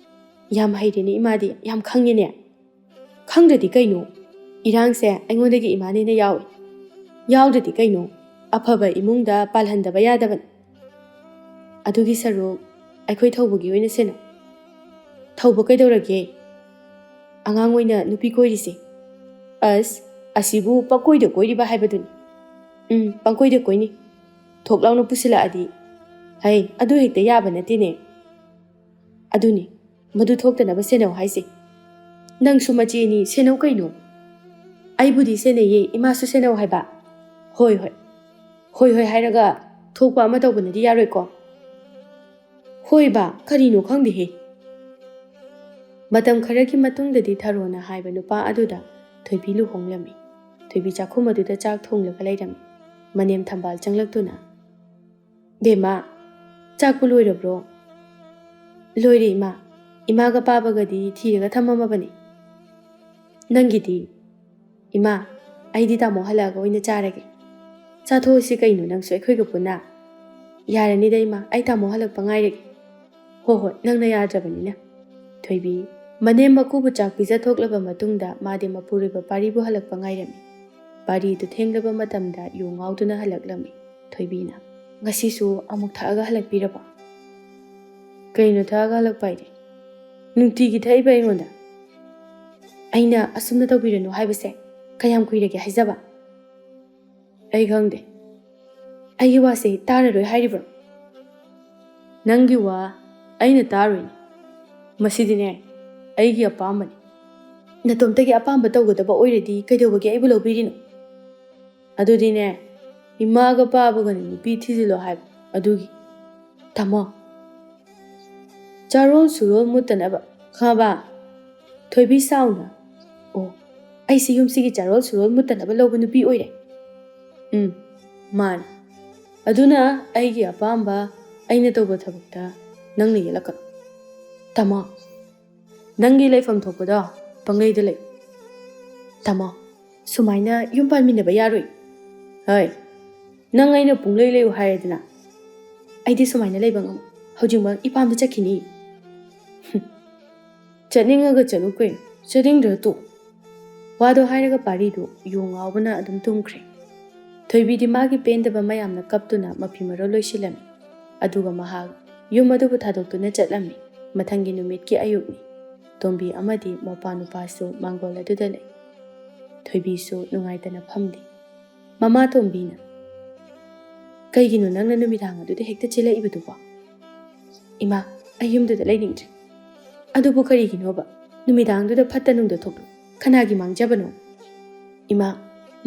ꯌꯥꯝ ꯍꯩꯔꯦꯅꯦ ꯏꯃꯥꯗꯤ, ꯌꯥꯝ ꯈꯪꯉꯦꯅꯦ꯫ ꯈꯪꯗ꯭ꯔꯗꯤ ꯀꯩꯅꯣ? ꯏꯔꯥꯡꯁꯦ ꯑꯩꯉꯣꯟꯗꯒꯤ ꯏꯃꯥꯅ ꯍꯦꯟꯅ ꯌꯥꯎꯏ꯫ ꯌꯥꯎꯗ꯭ꯔꯗꯤ ꯀꯩꯅꯣ? ꯑꯐꯕ ꯏꯃꯨꯡꯗ ꯄꯥꯜꯍꯟꯗꯕ ꯌꯥꯗꯕꯅꯤ꯫ ꯑꯗꯨꯒꯤ ꯁꯔꯨꯛ ꯑꯩꯈꯣꯏ ꯊꯧꯕꯒꯤ ꯑꯣꯏꯅ ꯁꯦꯟꯅꯧ꯫ ꯊꯧꯕ ꯀꯩꯗꯧꯔꯒꯦ? ꯑꯉꯥꯡ ꯑꯣꯏꯅ ꯅꯨꯄꯤ ꯀꯣꯏꯔꯤꯁꯦ꯫ ꯑꯁ, ꯑꯁꯤꯕꯨ ꯄꯪꯀꯣꯏꯗ ꯀꯣꯏꯔꯤꯕ ꯍꯥꯏꯕꯗꯨꯅꯤ꯫ ꯎꯝ, ꯄꯪꯀꯣꯏꯗ ꯀꯣꯏꯅꯤ꯫ ꯊꯣꯛ ꯂꯥꯎꯅ ꯄꯨꯁꯤꯜꯂꯛꯑꯗꯤ꯫ ꯍꯩ, ꯑꯗꯨ ꯍꯦꯛꯇ ꯌꯥꯕ ꯅꯠꯇꯦꯅꯦ꯫ ꯑꯗꯨꯅꯤ, ꯃꯗꯨ ꯊꯣꯛꯇꯅꯕ ꯁꯦꯟꯅꯧ ꯍꯥꯏꯁꯦ꯫ ꯅꯪꯁꯨ ꯃꯆꯦꯅꯤ, ꯁꯦꯟꯅꯧ ꯀꯩꯅꯣ꯫ ꯑꯩꯕꯨꯗꯤ ꯁꯦꯟꯅꯩꯌꯦ, ꯏꯃꯥꯁꯨ ꯁꯦꯟꯅꯧ ꯍꯥꯏꯕ꯫ ꯍꯣꯏ ꯍꯣꯏ꯫ ꯍꯣꯏ ꯍꯣꯏ ꯍꯥꯏꯔꯒ ꯊꯣꯛꯄ ꯑꯃ ꯇꯧꯕꯅꯗꯤ ꯌꯥꯔꯣꯏꯀꯣ꯫ ꯍꯣꯏꯕ, ꯀꯔꯤꯅꯣ ꯈꯪꯗꯦꯍꯦ꯫ ꯃꯇꯝ ꯈꯔꯒꯤ ꯃꯇꯨꯡꯗꯗꯤ ꯊꯔꯣꯅ ꯍꯥꯏꯕ ꯅꯨꯄꯥ ꯑꯗꯨꯗ ꯊꯣꯏꯕꯤ ꯂꯨꯍꯣꯡꯂꯝꯃꯤ꯫ ꯊꯣꯏꯕꯤ ꯆꯥꯛꯈꯨꯝ ꯑꯗꯨꯗ ꯆꯥꯛ ꯊꯣꯡꯂꯒ ꯂꯩꯔꯝꯃꯤ꯫ ꯃꯅꯦꯝ ꯊꯝꯕꯥꯜ ꯆꯪꯂꯛꯇꯨꯅ, "ꯕꯦꯝꯃ, ꯆꯥꯛꯄꯨ ꯂꯣꯏꯔꯕ꯭ꯔꯣ?" "ꯂꯣꯏꯔꯦ ꯏꯃꯥ꯫ ꯏꯃꯥꯒ ꯄꯥꯕꯒꯗꯤ ꯊꯤꯔꯒ ꯊꯝꯃꯝꯃꯕꯅꯤ꯫ ꯅꯪꯒꯤꯗꯤ?" "ꯏꯃꯥ, ꯑꯩꯗꯤ ꯇꯥꯃꯣ ꯍꯜꯂꯛꯑꯒ ꯑꯣꯏꯅ ꯆꯥꯔꯒꯦ꯫ ꯆꯥꯊꯣꯛꯑꯁꯤ ꯀꯩꯅꯣ ꯅꯪꯁꯨ ꯑꯩꯈꯣꯏꯒ ꯄꯨꯟꯅ꯫ "ꯌꯥꯔꯅꯤꯗ ꯏꯃꯥ, ꯑꯩ ꯇꯥꯃꯣ ꯍꯜꯂꯛꯄ ꯉꯥꯏꯔꯒꯦ"꯫ "ꯍꯣ ꯍꯣꯏ, ꯅꯪꯅ ꯌꯥꯗ꯭ꯔꯕꯅꯤꯅ"꯫ ꯊꯣꯏꯕꯤ ꯃꯅꯦꯝ ꯃꯀꯨꯕꯨ ꯆꯥꯛ ꯄꯤꯖꯊꯣꯛꯂꯕ ꯃꯇꯨꯡꯗ ꯃꯥꯗꯤ ꯃꯄꯨꯔꯣꯏꯕ ꯄꯥꯔꯤꯕꯨ ꯍꯜꯂꯛꯄ ꯉꯥꯏꯔꯝꯃꯤ꯫ ꯄꯥꯔꯤꯗꯨ ꯊꯦꯡꯂꯕ ꯃꯇꯝꯗ ꯌꯨ ꯉꯥꯎꯗꯨꯅ ꯍꯜꯂꯛꯂꯝꯃꯤ꯫ ꯊꯣꯏꯕꯤꯅ, "ꯉꯁꯤꯁꯨ ꯑꯃꯨꯛ ꯊꯛꯑꯒ ꯍꯜꯂꯛꯄꯤꯔꯕꯣ?" "ꯀꯩꯅꯣ ꯊꯛꯑꯒ ꯍꯜꯂꯛꯄ ꯍꯥꯏꯗꯤ? ꯅꯨꯡꯇꯤꯒꯤ ꯊꯛꯏꯕ ꯑꯩꯉꯣꯟꯗ?" "ꯑꯩꯅ ꯑꯁꯨꯝꯅ ꯇꯧꯕꯤꯔꯅꯨ ꯍꯥꯏꯕꯁꯦ ꯀꯌꯥꯝ ꯀꯨꯏꯔꯒꯦ ꯍꯥꯏꯖꯕ?" "ꯑꯩ ꯈꯪꯗꯦ꯫ ꯑꯩꯒꯤ ꯋꯥꯁꯦ ꯇꯥꯔꯔꯣꯏ ꯍꯥꯏꯔꯤꯕ꯭ꯔꯣ?" "ꯅꯪꯒꯤ ꯋꯥ ꯑꯩꯅ ꯇꯥꯔꯣꯏꯅꯦ꯫ ꯃꯁꯤꯗꯤꯅꯦ, ꯑꯩꯒꯤ ꯑꯄꯥꯝꯕꯅꯤ꯫ ꯅꯇꯣꯝꯇꯒꯤ ꯑꯄꯥꯝꯕ ꯇꯧꯒꯗꯕ ꯑꯣꯏꯔꯗꯤ ꯀꯩꯗꯧꯕꯒꯤ ꯑꯩꯕꯨ ꯂꯧꯕꯤꯔꯤꯅꯣ?" "ꯑꯗꯨꯗꯤꯅꯦ, ꯏꯃꯥꯒ ꯄꯥꯕꯒꯅꯦ ꯅꯨꯄꯤ ꯊꯤꯖꯤꯜꯂꯣ ꯍꯥꯏꯕ ꯑꯗꯨꯒꯤ꯫ ꯇꯥꯃꯣ, ꯆꯥꯔꯣꯜ ꯁꯨꯔꯣꯜ ꯃꯨꯠꯇꯅꯕ, ꯈꯪꯉꯕ?" ꯊꯣꯏꯕꯤ ꯁꯥꯎꯅ, "ꯑꯣ, ꯑꯩꯁꯤ ꯌꯨꯝꯁꯤꯒꯤ ꯆꯥꯔꯣꯜ ꯁꯨꯔꯣꯜ ꯃꯨꯠꯇꯅꯕ ꯂꯧꯕ ꯅꯨꯄꯤ ꯑꯣꯏꯔꯦ?" "ꯎꯝ, ꯃꯥꯅꯤ꯫ ꯑꯗꯨꯅ ꯑꯩꯒꯤ ꯑꯄꯥꯝꯕ, ꯑꯩꯅ ꯇꯧꯕ ꯊꯕꯛꯇ ꯅꯪꯅ ꯌꯦꯠꯂꯛꯀꯅꯨ꯫ ꯇꯥꯃꯣ, ꯅꯪꯒꯤ ꯂꯩꯐꯝ ꯊꯣꯛꯄꯗꯣ ꯄꯪꯂꯩꯗ ꯂꯩ꯫ ꯇꯥꯃꯣ, ꯁꯨꯃꯥꯏꯅ ꯌꯨꯝ ꯄꯥꯟꯃꯤꯟꯅꯕ ꯌꯥꯔꯣꯏ꯫ ꯍꯣꯏ, ꯅꯪ ꯑꯩꯅ ꯄꯨꯡꯂꯩ ꯂꯩꯌꯨ ꯍꯥꯏꯔꯦꯗꯅ, ꯑꯩꯗꯤ ꯁꯨꯃꯥꯏꯅ ꯂꯩꯕ ꯉꯝꯃꯣꯏ꯫ ꯍꯧꯖꯤꯛꯃꯛ ꯏꯄꯥꯝꯗ ꯆꯠꯈꯤꯅꯤ꯫" "ꯆꯠꯅꯤꯡꯉꯒ ꯆꯠꯂꯨ ꯀꯩꯅꯣ, ꯆꯠꯅꯤꯡꯗ꯭ꯔ ꯇꯣꯛ꯫" ꯋꯥꯗꯣ ꯍꯥꯏꯔꯒ ꯄꯥꯔꯤꯗꯨ ꯌꯨ ꯉꯥꯎꯕꯅ ꯑꯗꯨꯝ ꯇꯨꯝꯈ꯭ꯔꯦ꯫ ꯊꯣꯏꯕꯤꯗꯤ ꯃꯥꯒꯤ ꯄꯦꯟꯗꯕ ꯃꯌꯥꯝꯅ ꯀꯞꯇꯨꯅ ꯃꯐꯤ ꯃꯔꯣꯜ ꯂꯣꯏꯁꯤꯜꯂꯝꯃꯤ꯫ ꯑꯗꯨꯒ ꯃꯍꯥꯛ ꯌꯨꯝ ꯑꯗꯨꯕꯨ ꯊꯥꯗꯣꯛꯇꯨꯅ ꯆꯠꯂꯝꯃꯤ꯫ ꯃꯊꯪꯒꯤ ꯅꯨꯃꯤꯠꯀꯤ ꯑꯌꯨꯛꯅꯤ꯫ ꯇꯣꯝꯕꯤ ꯑꯃꯗꯤ ꯃꯧꯄꯥ ꯅꯨꯄꯥꯁꯨ ꯃꯥꯡꯒꯣꯜ ꯑꯗꯨꯗ ꯂꯩ꯫ ꯊꯣꯏꯕꯤꯁꯨ ꯅꯨꯡꯉꯥꯏꯇꯅ ꯐꯝꯂꯤ꯫ ꯃꯃꯥ ꯇꯣꯝꯕꯤꯅ, "ꯀꯩꯒꯤꯅꯣ ꯅꯪꯅ ꯅꯨꯃꯤꯗꯥꯡ ꯑꯗꯨꯗ ꯍꯦꯛꯇ ꯆꯦꯜꯂꯛꯏꯕꯗꯨꯕꯣ?" "ꯏꯃꯥ, ꯑꯩ ꯌꯨꯝꯗꯨꯗ ꯂꯩꯅꯤꯡꯗ꯭ꯔꯦ꯫" "ꯑꯗꯨꯕꯨ ꯀꯔꯤꯒꯤꯅꯣꯕ? ꯅꯨꯃꯤꯗꯥꯡꯗꯨꯗ ꯐꯠꯇ ꯅꯨꯡꯗ ꯊꯣꯛꯂꯨ꯫ ꯀꯅꯥꯒꯤ ꯃꯥꯡꯖꯕꯅꯣ?" "ꯏꯃꯥ,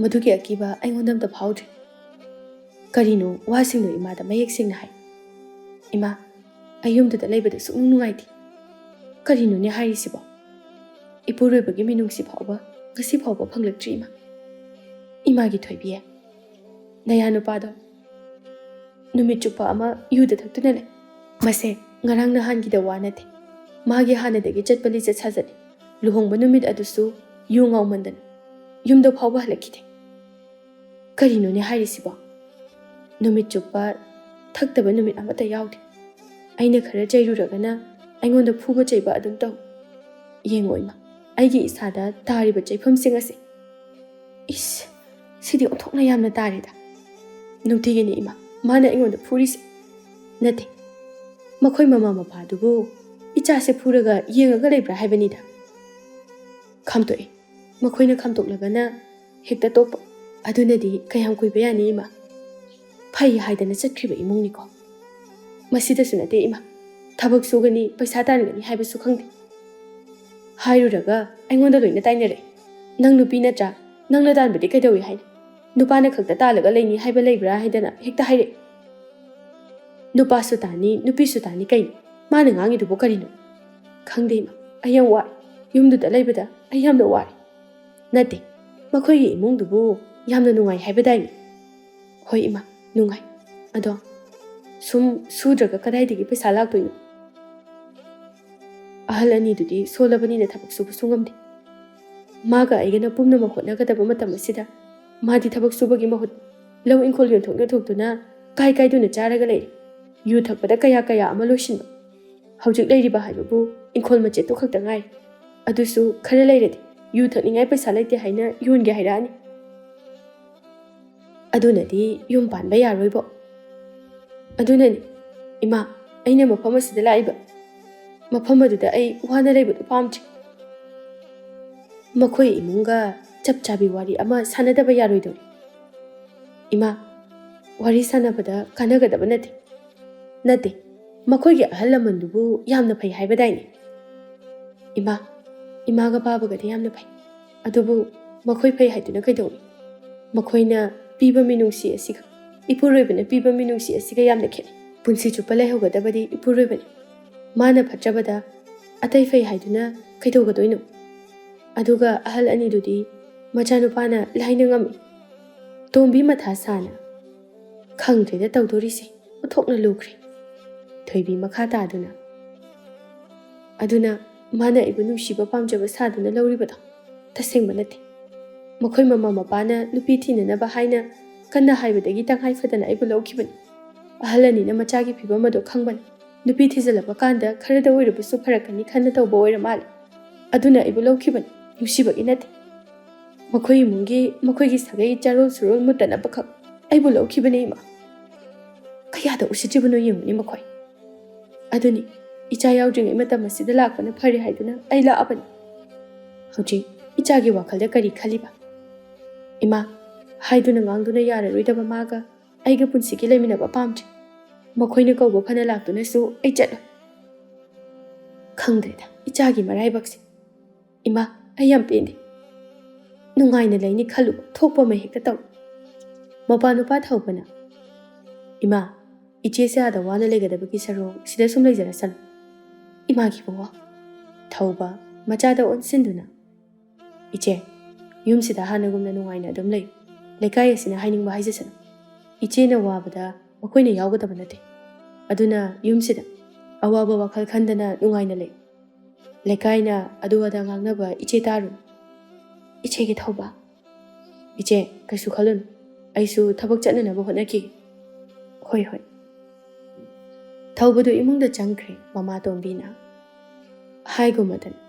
ꯃꯗꯨꯒꯤ ꯑꯀꯤꯕ ꯑꯩꯉꯣꯟꯗ ꯑꯝꯇ ꯐꯥꯎꯗ꯭ꯔꯦ꯫" "ꯀꯔꯤꯅꯣ? ꯋꯥꯁꯤꯡꯗꯣ ꯏꯃꯥꯗ ꯃꯌꯦꯛ ꯁꯦꯡꯅ ꯍꯥꯏ꯫" "ꯏꯃꯥ, ꯑꯩ ꯌꯨꯝꯗꯨꯗ ꯂꯩꯕꯗ ꯁꯨꯛꯅꯨꯡ ꯅꯨꯡꯉꯥꯏꯇꯦ꯫" "ꯀꯔꯤꯅꯣꯅꯦ ꯍꯥꯏꯔꯤꯁꯤꯕꯣ? ꯏꯄꯨꯔꯣꯏꯕꯒꯤ ꯃꯤꯅꯨꯡꯁꯤ ꯐꯥꯎꯕ ꯉꯁꯤ ꯐꯥꯎꯕ ꯐꯪꯂꯛꯇ꯭ꯔꯤ ꯏꯃꯥ꯫" "ꯏꯃꯥꯒꯤ ꯊꯣꯏꯕꯤ, ꯅꯌꯥ ꯅꯨꯄꯥꯗꯣ ꯅꯨꯃꯤꯠ ꯆꯨꯞꯄ ꯑꯃ ꯌꯨꯗ ꯊꯛꯇꯨꯅ ꯂꯩ꯫ ꯃꯁꯦ ꯉꯔꯥꯡ ꯅꯍꯥꯟꯒꯤꯗ ꯋꯥ ꯅꯠꯇꯦ꯫ ꯃꯥꯒꯤ ꯍꯥꯟꯅꯗꯒꯤ ꯆꯠꯄ ꯂꯤꯆꯠ ꯁꯥꯖꯠꯅꯤ꯫ ꯂꯨꯍꯣꯡꯕ ꯅꯨꯃꯤꯠ ꯑꯗꯨꯁꯨ ꯌꯨ ꯉꯥꯎꯃꯟꯗꯅ ꯌꯨꯝꯗ ꯐꯥꯎꯕ ꯍꯜꯂꯛꯈꯤꯗꯦ꯫" "ꯀꯔꯤꯅꯣꯅꯦ ꯍꯥꯏꯔꯤꯁꯤꯕꯣ? ꯅꯨꯃꯤꯠ ꯆꯨꯞꯄ ꯊꯛꯇꯕ ꯅꯨꯃꯤꯠ ꯑꯃꯠꯇ ꯌꯥꯎꯗꯦ꯫ ꯑꯩꯅ ꯈꯔ ꯆꯩꯔꯨꯔꯒꯅ ꯑꯩꯉꯣꯟꯗ ꯐꯨꯕ ꯆꯩꯕ ꯑꯗꯨꯝ ꯇꯧ꯫ ꯌꯦꯡꯉꯣ ꯏꯃꯥ, ꯑꯩꯒꯤ ꯏꯁꯥꯗ ꯇꯥꯔꯤꯕ ꯆꯩꯐꯝꯁꯤꯡ ꯑꯁꯦ꯫ ꯏꯁ, ꯁꯤꯗꯤ ꯑꯣꯟꯊꯣꯛꯅ ꯌꯥꯝꯅ ꯇꯥꯔꯦꯗ꯫ ꯅꯨꯡꯇꯤꯒꯤꯅꯤ ꯏꯃꯥ, ꯃꯥꯅ ꯑꯩꯉꯣꯟꯗ ꯐꯨꯔꯤꯁꯦ꯫ ꯅꯠꯇꯦ, ꯃꯈꯣꯏ ꯃꯃꯥ ꯃꯄꯥꯗꯨꯕꯨ ꯏꯆꯥꯁꯦ ꯐꯨꯔꯒ ꯌꯦꯡꯉꯒ ꯂꯩꯕ꯭ꯔꯥ ꯍꯥꯏꯕꯅꯤꯗ꯫ ꯈꯥꯝꯇꯣꯛꯑꯦ꯫ ꯃꯈꯣꯏꯅ ꯈꯥꯝꯇꯣꯛꯂꯒꯅ ꯍꯦꯛꯇ ꯇꯣꯛꯄ꯫ ꯑꯗꯨꯅꯗꯤ ꯀꯌꯥꯝ ꯀꯨꯏꯕ ꯌꯥꯅꯤ ꯏꯃꯥ? ꯐꯩ ꯍꯥꯏꯗꯅ ꯆꯠꯈ꯭ꯔꯤꯕ ꯏꯃꯨꯡꯅꯤꯀꯣ꯫ ꯃꯁꯤꯗꯁꯨ ꯅꯠꯇꯦ ꯏꯃꯥ, ꯊꯕꯛ ꯁꯨꯒꯅꯤ, ꯄꯩꯁꯥ ꯇꯥꯟꯒꯅꯤ ꯍꯥꯏꯕꯁꯨ ꯈꯪꯗꯦ꯫ ꯍꯥꯏꯔꯨꯔꯒ ꯑꯩꯉꯣꯟꯗ ꯂꯣꯏꯅ ꯇꯥꯏꯅꯔꯛꯑꯦ꯫ "ꯅꯪ ꯅꯨꯄꯤ ꯅꯠꯇ꯭ꯔꯥ? ꯅꯪꯅ ꯇꯥꯟꯕꯗꯤ ꯀꯩꯗꯧꯏ ꯍꯥꯏꯅ? ꯅꯨꯄꯥꯅ ꯈꯛꯇ ꯇꯥꯜꯂꯒ ꯂꯩꯅꯤ ꯍꯥꯏꯕ ꯂꯩꯕ꯭ꯔꯥ?" ꯍꯥꯏꯗꯅ ꯍꯦꯛꯇ ꯍꯥꯏꯔꯛꯑꯦ꯫ ꯅꯨꯄꯥꯁꯨ ꯇꯥꯅꯤ, ꯅꯨꯄꯤꯁꯨ ꯇꯥꯅꯤ ꯀꯩꯅꯣ? ꯃꯥꯅ ꯉꯥꯡꯉꯤꯗꯨꯕꯨ ꯀꯔꯤꯅꯣ? ꯈꯪꯗꯦ ꯏꯃꯥ, ꯑꯩ ꯌꯥꯝ ꯋꯥꯏ꯫ ꯌꯨꯝꯗꯨꯗ ꯂꯩꯕꯗ ꯑꯩ ꯌꯥꯝꯅ ꯋꯥꯏ꯫ ꯅꯠꯇꯦ, ꯃꯈꯣꯏꯒꯤ ꯏꯃꯨꯡꯗꯨꯕꯨ ꯌꯥꯝꯅ ꯅꯨꯡꯉꯥꯏ ꯍꯥꯏꯕꯗꯥꯏꯅꯦ? ꯍꯣꯏ ꯏꯃꯥ, ꯅꯨꯡꯉꯥꯏ꯫ ꯑꯗꯣ ꯁꯨꯝ ꯁꯨꯗ꯭ꯔꯒ ꯀꯗꯥꯏꯗꯒꯤ ꯄꯩꯁꯥ ꯂꯥꯛꯇꯣꯏꯅꯣ? ꯑꯍꯜ ꯑꯅꯤꯗꯨꯗꯤ ꯁꯣꯜꯂꯕꯅꯤꯅ ꯊꯕꯛ ꯁꯨꯕꯁꯨ ꯉꯝꯗꯦ꯫ ꯃꯥꯒ ꯑꯩꯒꯅ ꯄꯨꯝꯅꯃꯛ ꯍꯣꯠꯅꯒꯗꯕ ꯃꯇꯝ ꯑꯁꯤꯗ ꯃꯥꯗꯤ ꯊꯕꯛ ꯁꯨꯕꯒꯤ ꯃꯍꯨꯠ ꯂꯧ ꯏꯪꯈꯣꯜ ꯌꯣꯟꯊꯣꯛ ꯌꯣꯟꯊꯣꯛꯇꯨꯅ ꯀꯥꯏ ꯀꯥꯏꯗꯨꯅ ꯆꯥꯔꯒ ꯂꯩꯔꯦ꯫ ꯌꯨ ꯊꯛꯄꯗ ꯀꯌꯥ ꯀꯌꯥ ꯑꯃ ꯂꯣꯏꯁꯤꯟꯕ꯫ ꯍꯧꯖꯤꯛ ꯂꯩꯔꯤꯕ ꯍꯥꯏꯕꯕꯨ ꯏꯪꯈꯣꯜ ꯃꯆꯦꯠꯇꯨ ꯈꯛꯇ ꯉꯥꯏꯔꯦ꯫ ꯑꯗꯨꯁꯨ ꯈꯔ ꯂꯩꯔꯗꯤ ꯌꯨ ꯊꯛꯅꯤꯡꯉꯥꯏ ꯄꯩꯁꯥ ꯂꯩꯇꯦ ꯍꯥꯏꯅ ꯌꯣꯟꯒꯦ ꯍꯥꯏꯔꯛꯑꯅꯤ꯫ ꯑꯗꯨꯅꯗꯤ ꯌꯨꯝ ꯄꯥꯟꯕ ꯌꯥꯔꯣꯏꯕꯣ꯫ ꯑꯗꯨꯅꯅꯤ ꯏꯃꯥ, ꯑꯩꯅ ꯃꯐꯝ ꯑꯁꯤꯗ ꯂꯥꯛꯏꯕ꯫ ꯃꯐꯝ ꯑꯗꯨꯗ ꯑꯩ ꯋꯥꯅ ꯂꯩꯕꯗꯨ ꯄꯥꯝꯗ꯭ꯔꯦ꯫ ꯃꯈꯣꯏ ꯏꯃꯨꯡꯒ ꯆꯞ ꯆꯥꯕꯤ ꯋꯥꯔꯤ ꯑꯃ ꯁꯥꯟꯅꯗꯕ ꯌꯥꯔꯣꯏꯗꯧꯔꯤ꯫ ꯏꯃꯥ, ꯋꯥꯔꯤ ꯁꯥꯟꯅꯕꯗ ꯀꯥꯟꯅꯒꯗꯕ ꯅꯠꯇꯦ꯫ ꯅꯠꯇꯦ, ꯃꯈꯣꯏꯒꯤ ꯑꯍꯜ ꯂꯃꯟꯗꯨꯕꯨ ꯌꯥꯝꯅ ꯐꯩ ꯍꯥꯏꯕꯗꯥꯏꯅꯦ? ꯏꯃꯥ, ꯏꯃꯥꯒ ꯕꯥꯕꯒꯗꯤ ꯌꯥꯝꯅ ꯐꯩ꯫ ꯑꯗꯨꯕꯨ ꯃꯈꯣꯏ ꯐꯩ ꯍꯥꯏꯗꯨꯅ ꯀꯩꯗꯧꯏ? ꯃꯈꯣꯏꯅ ꯄꯤꯕ ꯃꯤꯅꯨꯡꯁꯤ ꯑꯁꯤꯒ, ꯏꯄꯨꯔꯣꯏꯕꯅ ꯄꯤꯕ ꯃꯤꯅꯨꯡꯁꯤ ꯑꯁꯤꯒ ꯌꯥꯝꯅ ꯈꯦꯠꯅꯩ꯫ ꯄꯨꯟꯁꯤ ꯆꯨꯞꯄ ꯂꯩꯍꯧꯒꯗꯕꯗꯤ ꯏꯄꯨꯔꯣꯏꯕꯅꯤ꯫ ꯃꯥꯅ ꯐꯠꯇ꯭ꯔꯕꯗ ꯑꯇꯩ ꯐꯩ ꯍꯥꯏꯗꯨꯅ ꯀꯩꯗꯧꯒꯗꯣꯏꯅꯣ? ꯑꯗꯨꯒ ꯑꯍꯜ ꯑꯅꯤꯗꯨꯗꯤ ꯃꯆꯥꯅꯨꯄꯥꯅ ꯂꯥꯏꯅ ꯉꯝꯃꯤ꯫ ꯇꯣꯝꯕꯤ ꯃꯊꯥ ꯁꯥꯅ, "ꯈꯪꯗ꯭ꯔꯦꯗ ꯇꯧꯗꯣꯔꯤꯁꯦ, ꯑꯣꯟꯊꯣꯛꯅ ꯂꯨꯈ꯭ꯔꯦ"꯫ ꯊꯣꯏꯕꯤ ꯃꯈꯥ ꯇꯥꯗꯨꯅ, "ꯑꯗꯨꯅ ꯃꯥꯅ ꯑꯩꯕꯨ ꯅꯨꯡꯁꯤꯕ ꯄꯥꯝꯖꯕ ꯁꯥꯗꯨꯅ ꯂꯧꯔꯤꯕꯗꯣ ꯇꯁꯦꯡꯕ ꯅꯠꯇꯦ꯫ ꯃꯈꯣꯏ ꯃꯃꯥ ꯃꯄꯥꯅ ꯅꯨꯄꯤ ꯊꯤꯅꯅꯕ ꯍꯥꯏꯅ ꯀꯟꯅ ꯍꯥꯏꯕꯗꯒꯤ ꯇꯉꯥꯏ ꯐꯗꯅ ꯑꯩꯕꯨ ꯂꯧꯈꯤꯕꯅꯤ"꯫ ꯑꯍꯜ ꯑꯅꯤꯅ ꯃꯆꯥꯒꯤ ꯐꯤꯕꯝ ꯑꯗꯨ ꯈꯪꯕꯅꯤ꯫ ꯅꯨꯄꯤ ꯊꯤꯖꯤꯜꯂꯕ ꯀꯥꯟꯗ ꯈꯔꯗ ꯑꯣꯏꯔꯕꯁꯨ ꯐꯔꯛꯀꯅꯤ ꯈꯟꯅ ꯇꯧꯕ ꯑꯣꯏꯔ ꯃꯥꯜꯂꯦ꯫ ꯑꯗꯨꯅ ꯑꯩꯕꯨ ꯂꯧꯈꯤꯕꯅꯤ, ꯅꯨꯡꯁꯤꯕꯒꯤ ꯅꯠꯇꯦ꯫ ꯃꯈꯣꯏ ꯏꯃꯨꯡꯒꯤ, ꯃꯈꯣꯏꯒꯤ ꯁꯥꯒꯩ ꯆꯥꯔꯣꯜ ꯁꯨꯔꯣꯜ ꯃꯨꯠꯇꯅꯕꯈꯛ ꯑꯩꯕꯨ ꯂꯧꯈꯤꯕꯅꯦ ꯏꯃꯥ꯫ ꯀꯌꯥꯗ ꯎꯁꯤꯠꯇ꯭ꯔꯤꯕꯅꯣ ꯌꯦꯡꯉꯨꯅꯦ ꯃꯈꯣꯏ꯫ ꯑꯗꯨꯅꯤ, ꯏꯆꯥ ꯌꯥꯎꯗ꯭ꯔꯤꯉꯩ ꯃꯇꯝ ꯑꯁꯤꯗ ꯂꯥꯛꯄꯅ ꯐꯔꯦ ꯍꯥꯏꯗꯨꯅ ꯑꯩ ꯂꯥꯛꯑꯕꯅꯤ꯫ ꯍꯧꯖꯤꯛ ꯏꯆꯥꯒꯤ ꯋꯥꯈꯜꯗ ꯀꯔꯤ ꯈꯜꯂꯤꯕ? ꯏꯃꯥ, ꯍꯥꯏꯗꯨꯅ ꯉꯥꯡꯗꯨꯅ ꯌꯥꯔꯔꯣꯏꯗꯕ ꯃꯥꯒ ꯑꯩꯒ ꯄꯨꯟꯁꯤꯒꯤ ꯂꯩꯃꯤꯟꯅꯕ ꯄꯥꯝꯗ꯭ꯔꯦ꯫ ꯃꯈꯣꯏꯅ ꯀꯧꯕ ꯐꯅ ꯂꯥꯛꯇꯨꯅꯁꯨ ꯑꯩ ꯆꯠꯂꯣꯏ꯫ ꯈꯪꯗ꯭ꯔꯦꯗ, ꯏꯆꯥꯒꯤ ꯃꯔꯥꯏꯕꯛꯁꯦ꯫ ꯏꯃꯥ, ꯑꯩ ꯌꯥꯝ ꯄꯦꯟꯗꯦ꯫ ꯅꯨꯡꯉꯥꯏꯅ ꯂꯩꯅꯤ ꯈꯜꯂꯨꯕ ꯊꯣꯛꯄ ꯑꯃ ꯍꯦꯛꯇ ꯇꯧꯏ꯫ ꯃꯄꯥ ꯅꯨꯄꯥ ꯊꯧꯕꯅ, "ꯏꯃꯥ, ꯏꯆꯦꯁꯦ ꯑꯥꯗ ꯋꯥꯅ ꯂꯩꯒꯗꯕꯒꯤ ꯁꯔꯨꯛ ꯁꯤꯗ ꯁꯨꯝ ꯂꯩꯖꯔꯁꯅꯨ꯫ ꯏꯃꯥꯒꯤ ꯏꯕꯨꯡꯉꯣ, ꯊꯧꯕ ꯃꯆꯥꯗ ꯑꯣꯟꯁꯤꯟꯗꯨꯅ, "ꯏꯆꯦ, ꯌꯨꯝꯁꯤꯗ ꯍꯥꯟꯅꯒꯨꯝꯅ ꯅꯨꯡꯉꯥꯏꯅ ꯑꯗꯨꯝ ꯂꯩꯌꯨ꯫ ꯂꯩꯀꯥꯏ ꯑꯁꯤꯅ ꯍꯥꯏꯅꯤꯡꯕ ꯍꯥꯏꯖꯁꯅꯨ꯫ ꯏꯆꯦꯅ ꯋꯥꯕꯗ ꯃꯈꯣꯏꯅ ꯌꯥꯎꯒꯗꯕ ꯅꯠꯇꯦ꯫ ꯑꯗꯨꯅ ꯌꯨꯝꯁꯤꯗ ꯑꯋꯥꯕ ꯋꯥꯈꯜ ꯈꯟꯗꯅ ꯅꯨꯡꯉꯥꯏꯅ ꯂꯩꯌꯨ꯫ ꯂꯩꯀꯥꯏꯅ ꯑꯗꯨ ꯑꯗꯥ ꯉꯥꯡꯅꯕ ꯏꯆꯦ ꯇꯥꯔꯨꯅꯨ꯫ ꯏꯆꯦꯒꯤ ꯊꯧꯕ꯫ ꯏꯆꯦ, ꯀꯩꯁꯨ ꯈꯜꯂꯨꯅꯨ꯫ ꯑꯩꯁꯨ ꯊꯕꯛ ꯆꯠꯅꯅꯕ ꯍꯣꯠꯅꯈꯤꯒꯦ꯫" "ꯍꯣꯏ, ꯍꯣꯏ꯫" ꯊꯧꯕꯗꯨ ꯏꯃꯨꯡꯗ ꯆꯪꯈ꯭ꯔꯦ ꯃꯃꯥ ꯇꯣꯝꯕꯤꯅ꯫ ꯍꯥꯏꯒꯨꯝꯃꯗꯅ,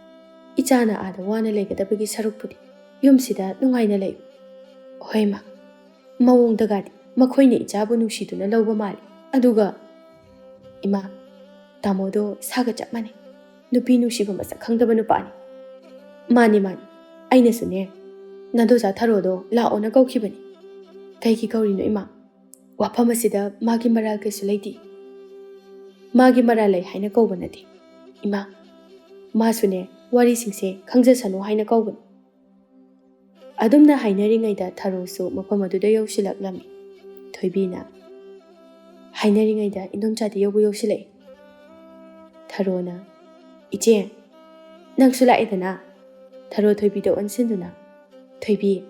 ꯏꯆꯥꯅ ꯑꯥꯗ ꯋꯥꯅ ꯂꯩꯒꯗꯕꯒꯤ ꯁꯔꯨꯛꯄꯨꯗꯤ ꯌꯨꯝꯁꯤꯗ ꯅꯨꯡꯉꯥꯏꯅ ꯂꯩꯌꯨ꯫ ꯍꯣꯏ ꯃꯥ, ꯃꯑꯣꯡꯗꯒꯗꯤ ꯃꯈꯣꯏꯅ ꯏꯆꯥꯕꯨ ꯅꯨꯡꯁꯤꯗꯨꯅ ꯂꯧꯕ ꯃꯥꯜꯂꯤ꯫ ꯑꯗꯨꯒ, ꯏꯃꯥ, ꯇꯥꯃꯣꯗꯣ ꯁꯥꯒ ꯆꯞ ꯃꯥꯟꯅꯩ꯫ ꯅꯨꯄꯤ ꯅꯨꯡꯁꯤꯕ ꯃꯁꯛ ꯈꯪꯗꯕ ꯅꯨꯄꯥꯅꯤ꯫ ꯃꯥꯅꯤ, ꯃꯥꯅꯤ꯫ ꯑꯩꯅꯁꯨꯅꯦ, ꯅꯥꯗꯣꯖꯥ ꯊꯔꯣꯗꯣ ꯂꯥꯛꯑꯣꯅ ꯀꯧꯈꯤꯕꯅꯤ꯫ ꯀꯩꯒꯤ ꯀꯧꯔꯤꯅꯣ ꯏꯃꯥ? ꯋꯥꯐꯝ ꯑꯁꯤꯗ ꯃꯥꯒꯤ ꯃꯔꯥꯜ ꯀꯩꯁꯨ ꯂꯩꯇꯦ꯫ ꯃꯥꯒꯤ ꯃꯔꯥꯜ ꯂꯩ ꯍꯥꯏꯅ ꯀꯧꯕ ꯅꯠꯇꯦ ꯏꯃꯥ꯫ ꯃꯥꯁꯨꯅꯦ, ꯋꯥꯔꯤꯁꯤꯡꯁꯦ ꯈꯪꯖꯁꯅꯨ ꯍꯥꯏꯅ ꯀꯧꯕꯅꯤ꯫ ꯑꯗꯨꯝꯅ ꯍꯥꯏꯅꯔꯤꯉꯩꯗ ꯊꯔꯣꯁꯨ ꯃꯐꯝ ꯑꯗꯨꯗ ꯌꯧꯁꯤꯜꯂꯛꯂꯝꯃꯤ꯫ ꯊꯣꯏꯕꯤꯅ, ꯍꯥꯏꯅꯔꯤꯉꯩꯗ ꯏꯟꯗꯣꯝꯆꯥꯗꯤ ꯌꯧꯕ ꯌꯧꯁꯤꯜꯂꯛꯏ꯫ ꯊꯔꯣꯅ, "ꯏꯆꯦ, ꯅꯪꯁꯨ ꯂꯥꯛꯑꯦꯗꯅ?" ꯊꯔꯣ ꯊꯣꯏꯕꯤꯗ ꯑꯣꯟꯁꯤꯟꯗꯨꯅ, "ꯊꯣꯏꯕꯤ,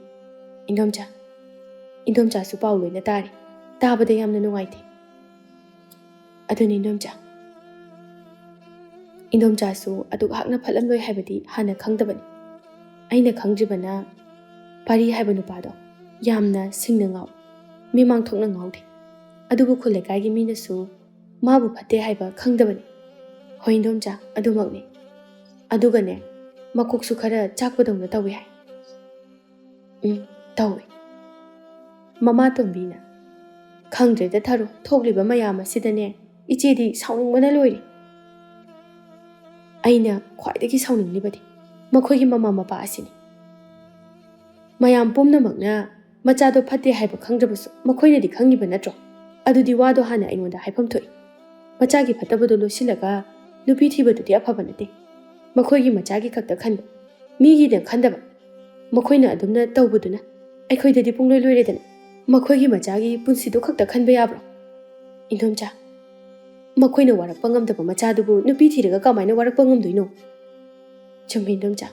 ꯏꯟꯗꯣꯝꯆꯥ, ꯏꯟꯗꯣꯝꯆꯥꯁꯨ ꯄꯥꯎ ꯂꯣꯏꯅ ꯇꯥꯔꯦ꯫ ꯇꯥꯕꯗ ꯌꯥꯝꯅ ꯅꯨꯡꯉꯥꯏꯇꯦ꯫" ꯑꯗꯨꯅꯤ ꯏꯟꯗꯣꯝꯆꯥ꯫ ꯏꯟꯗꯣꯝꯆꯥꯁꯨ ꯑꯗꯨꯛ ꯍꯥꯛꯅ ꯐꯠꯂꯝꯂꯣꯏ ꯍꯥꯏꯕꯗꯤ ꯍꯥꯟꯅ ꯈꯪꯗꯕꯅꯤ꯫ ꯑꯩꯅ ꯈꯪꯗ꯭ꯔꯤꯕꯅ ꯄꯥꯔꯤ ꯍꯥꯏꯕ ꯅꯨꯄꯥꯗꯣ ꯌꯥꯝꯅ ꯁꯤꯡꯅ ꯉꯥꯎ, ꯃꯤꯃꯥꯡ ꯊꯣꯛꯅ ꯉꯥꯎꯗꯦ꯫ ꯑꯗꯨꯕꯨ ꯈꯨꯜ ꯂꯩꯀꯥꯏꯒꯤ ꯃꯤꯅꯁꯨ ꯃꯥꯕꯨ ꯐꯠꯇꯦ ꯍꯥꯏꯕ ꯈꯪꯗꯕꯅꯤ꯫ ꯍꯣꯏ ꯏꯟꯗꯣꯝꯆꯥ, ꯑꯗꯨꯃꯛꯅꯤ꯫ ꯑꯗꯨꯒꯅꯦ, ꯃꯀꯣꯛꯁꯨ ꯈꯔ ꯆꯥꯛꯄꯗꯧꯅ ꯇꯧꯏ ꯍꯥꯏ꯫ ꯎꯝ, ꯇꯧꯏ꯫ ꯃꯃꯥ ꯇꯣꯝꯕꯤꯅ, "ꯈꯪꯗ꯭ꯔꯦꯗ ꯊꯔꯣ, ꯊꯣꯛꯂꯤꯕ ꯃꯌꯥꯝ ꯑꯁꯤꯗꯅꯦ ꯏꯆꯦꯗꯤ ꯁꯥꯎꯅꯤꯡꯕꯅ ꯂꯣꯏꯔꯦ꯫ ꯑꯩꯅ ꯈ꯭ꯋꯥꯏꯗꯒꯤ ꯁꯥꯎꯅꯤꯡꯂꯤꯕꯗꯤ ꯃꯈꯣꯏꯒꯤ ꯃꯃꯥ ꯃꯄꯥ ꯑꯁꯤꯅꯤ꯫ ꯃꯌꯥꯝ ꯄꯨꯝꯅꯃꯛꯅ ꯃꯆꯥꯗꯣ ꯐꯠꯇꯦ ꯍꯥꯏꯕ ꯈꯪꯗ꯭ꯔꯕꯁꯨ ꯃꯈꯣꯏꯅꯗꯤ ꯈꯪꯉꯤꯕ ꯅꯠꯇ꯭ꯔꯣ? ꯑꯗꯨꯗꯤ ꯋꯥꯗꯣ ꯍꯥꯟꯅ ꯑꯩꯉꯣꯟꯗ ꯍꯥꯏꯐꯝ ꯊꯣꯛꯏ꯫ ꯃꯆꯥꯒꯤ ꯐꯠꯇꯕꯗꯣ ꯂꯣꯠꯁꯤꯜꯂꯒ ꯅꯨꯄꯤ ꯊꯤꯕꯗꯨꯗꯤ ꯑꯐꯕ ꯅꯠꯇꯦ꯫ ꯃꯈꯣꯏꯒꯤ ꯃꯆꯥꯒꯤ ꯈꯛꯇ ꯈꯟꯕ, ꯃꯤꯒꯤꯅ ꯈꯟꯗꯕ꯫ ꯃꯈꯣꯏꯅ ꯑꯗꯨꯝꯅ ꯇꯧꯕꯗꯨꯅ ꯑꯩꯈꯣꯏꯗꯗꯤ ꯄꯨꯡꯂꯣꯏ ꯂꯣꯏꯔꯦꯗꯅ꯫ ꯃꯈꯣꯏꯒꯤ ꯃꯆꯥꯒꯤ ꯄꯨꯟꯁꯤꯗꯣ ꯈꯛꯇ ꯈꯟꯕ ꯌꯥꯕ꯭ꯔꯣ? ꯏꯟꯗꯣꯝꯆꯥ, ꯃꯈꯣꯏꯅ ꯋꯥꯔꯛꯄ ꯉꯝꯗꯕ ꯃꯆꯥꯗꯨꯕꯨ ꯅꯨꯄꯤ ꯊꯤꯔꯒ ꯀꯃꯥꯏꯅ ꯋꯥꯔꯛꯄ ꯉꯝꯗꯣꯏꯅꯣ?" "ꯆꯨꯝꯃꯤ ꯏꯟꯗꯣꯝꯆꯥ,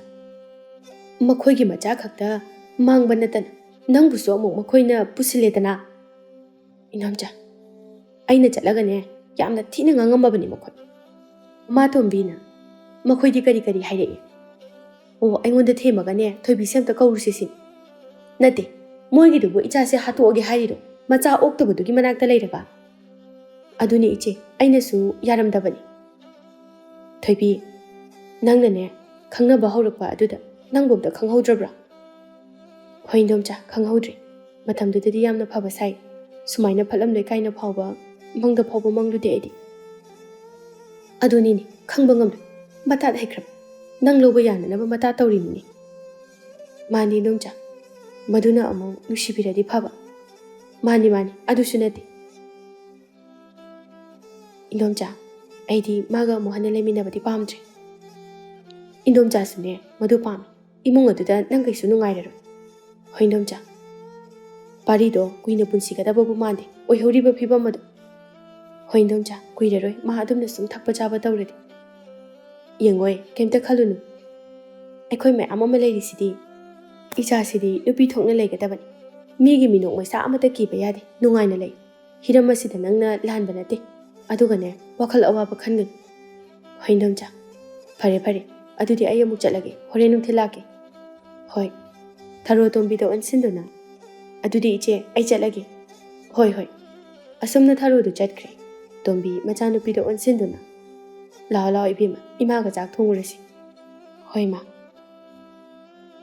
ꯃꯈꯣꯏꯒꯤ ꯃꯆꯥ ꯈꯛꯇ ꯃꯥꯡꯕ ꯅꯠꯇꯅ ꯅꯪꯕꯨꯁꯨ ꯑꯃꯨꯛ ꯃꯈꯣꯏꯅ ꯄꯨꯁꯤꯜꯂꯦꯗꯅ꯫" "ꯏꯟꯗꯣꯝꯆꯥ, ꯑꯩꯅ ꯆꯠꯂꯒꯅꯦ ꯌꯥꯝꯅ ꯊꯤꯅ ꯉꯥꯡꯉꯝꯃꯕꯅꯤ ꯃꯈꯣꯏ꯫" ꯃꯃꯥ ꯇꯣꯝꯕꯤꯅ, "ꯃꯈꯣꯏꯗꯤ ꯀꯔꯤ ꯀꯔꯤ ꯍꯥꯏꯔꯛꯏ?" "ꯑꯣ, ꯑꯩꯉꯣꯟꯗ ꯊꯦꯝꯃꯒꯅꯦ ꯊꯣꯏꯕꯤꯁꯦ ꯑꯝꯇ ꯀꯧꯔꯨꯁꯦ ꯁꯤꯅꯤ꯫" "ꯅꯠꯇꯦ, ꯃꯣꯏꯒꯤꯗꯨꯕꯨ ꯏꯆꯥꯁꯦ ꯍꯥꯠꯇꯣꯛꯑꯒꯦ ꯍꯥꯏꯔꯤꯔꯣ, ꯃꯆꯥ ꯑꯣꯛꯇꯕꯗꯨꯒꯤ ꯃꯅꯥꯛꯇ ꯂꯩꯔꯒ?" "ꯑꯗꯨꯅꯤ ꯏꯆꯦ, ꯑꯩꯅꯁꯨ ꯌꯥꯔꯝꯗꯕꯅꯤ꯫" "ꯊꯣꯏꯕꯤ, ꯅꯪꯅꯅꯦ ꯈꯪꯅꯕ ꯍꯧꯔꯛꯄ ꯑꯗꯨꯗ ꯅꯪꯕꯨ ꯑꯝꯇ ꯈꯪꯍꯧꯗ꯭ꯔꯕ꯭ꯔꯥ?" "ꯍꯣꯏ ꯏꯟꯗꯣꯝꯆꯥ, ꯈꯪꯍꯧꯗ꯭ꯔꯦ꯫ ꯃꯇꯝꯗꯨꯗꯗꯤ ꯌꯥꯝꯅ ꯐꯕ ꯁꯥꯏ꯫ ꯁꯨꯃꯥꯏꯅ ꯐꯠꯂꯝꯂꯣꯏ ꯀꯥꯏꯅ ꯐꯥꯎꯕ ꯃꯪꯗ ꯐꯥꯎꯕ ꯃꯪꯂꯨꯗꯦ ꯑꯩꯗꯤ꯫" "ꯑꯗꯨꯅꯤꯅꯦ, ꯈꯪꯕ ꯉꯝꯂꯣꯏ꯫ ꯃꯇꯥꯠ ꯍꯩꯈ꯭ꯔꯕ꯫ ꯅꯪ ꯂꯧꯕ ꯌꯥꯅꯅꯕ ꯃꯇꯥꯠ ꯇꯧꯔꯤꯅꯤꯅꯦ꯫" "ꯃꯥꯅꯤ ꯏꯟꯗꯣꯝꯆꯥ, ꯃꯗꯨꯅ ꯑꯃꯨꯛ ꯅꯨꯡꯁꯤꯕꯤꯔꯗꯤ ꯐꯕ꯫" "ꯃꯥꯅꯤ, ꯃꯥꯅꯤ, ꯑꯗꯨꯁꯨ ꯅꯠꯇꯦ꯫ ꯏꯟꯗꯣꯝꯆꯥ, ꯑꯩꯗꯤ ꯃꯥꯒ ꯑꯃꯨꯛ ꯍꯟꯅ ꯂꯩꯃꯤꯟꯅꯕꯗꯤ ꯄꯥꯝꯗ꯭ꯔꯦ꯫" "ꯏꯟꯗꯣꯝꯆꯥꯁꯨꯅꯦ ꯃꯗꯨ ꯄꯥꯝꯃꯤ꯫ ꯏꯃꯨꯡ ꯑꯗꯨꯗ ꯅꯪ ꯀꯩꯁꯨ ꯅꯨꯡꯉꯥꯏꯔꯔꯣꯏ꯫" "ꯍꯣꯏ ꯏꯟꯗꯣꯝꯆꯥ, ꯄꯥꯔꯤꯗꯣ ꯀꯨꯏꯅ ꯄꯨꯟꯁꯤꯒꯗꯕꯕꯨ ꯃꯥꯟꯗꯦ, ꯑꯣꯏꯍꯧꯔꯤꯕ ꯐꯤꯕꯝ ꯑꯗꯨ꯫" "ꯍꯣꯏ ꯏꯟꯗꯣꯝꯆꯥ, ꯀꯨꯏꯔꯔꯣꯏ ꯃꯥ ꯑꯗꯨꯝꯅ ꯁꯨꯝ ꯊꯛꯄ ꯆꯥꯕ ꯇꯧꯔꯗꯤ꯫" "ꯌꯦꯡꯉꯣꯏ, ꯀꯩꯝꯇ ꯈꯜꯂꯨꯅꯨ꯫ ꯑꯩꯈꯣꯏ ꯃꯌꯥꯝ ꯑꯃ ꯂꯩꯔꯤꯁꯤꯗꯤ꯫ ꯏꯆꯥꯁꯤꯗꯤ ꯅꯨꯄꯤ ꯊꯣꯛꯅ ꯂꯩꯒꯗꯕꯅꯤ꯫ ꯃꯤꯒꯤ ꯃꯤꯅꯣꯛ ꯃꯩꯁꯥ ꯑꯃꯠꯇ ꯀꯤꯕ ꯌꯥꯗꯦ꯫ ꯅꯨꯡꯉꯥꯏꯅ ꯂꯩ꯫ ꯍꯤꯔꯝ ꯑꯁꯤꯗ ꯅꯪꯅ ꯂꯥꯟꯕ ꯅꯠꯇꯦ꯫ ꯑꯗꯨꯒꯅꯦ, ꯋꯥꯈꯜ ꯑꯋꯥꯕ ꯈꯟꯒꯅꯨ꯫" "ꯍꯣꯏ ꯏꯟꯗꯣꯝꯆꯥ, ꯐꯔꯦ ꯐꯔꯦ, ꯑꯗꯨꯗꯤ ꯑꯩ ꯑꯃꯨꯛ ꯆꯠꯂꯒꯦ, ꯍꯣꯔꯦꯟ ꯅꯨꯡꯊꯤꯜ ꯂꯥꯛꯀꯦ꯫" "ꯍꯣꯏ꯫" ꯊꯔꯣ ꯇꯣꯝꯕꯤꯗ ꯑꯣꯟꯁꯤꯟꯗꯨꯅ, "ꯑꯗꯨꯗꯤ ꯏꯆꯦ, ꯑꯩ ꯆꯠꯂꯒꯦ꯫" "ꯍꯣꯏ, ꯍꯣꯏ꯫" ꯑꯁꯨꯝꯅ ꯊꯔꯣꯗꯨ ꯆꯠꯈ꯭ꯔꯦ꯫ ꯇꯣꯝꯕꯤ ꯃꯆꯥꯅꯨꯄꯤꯗ ꯑꯣꯟꯁꯤꯟꯗꯨꯅ, "ꯂꯥꯛꯑꯣ ꯂꯥꯛꯑꯣ ꯏꯕꯦꯝꯃ, ꯏꯃꯥꯒ ꯆꯥꯛ ꯊꯣꯡꯉꯨꯔꯁꯤ꯫" "ꯍꯣꯏ ꯃꯥ꯫"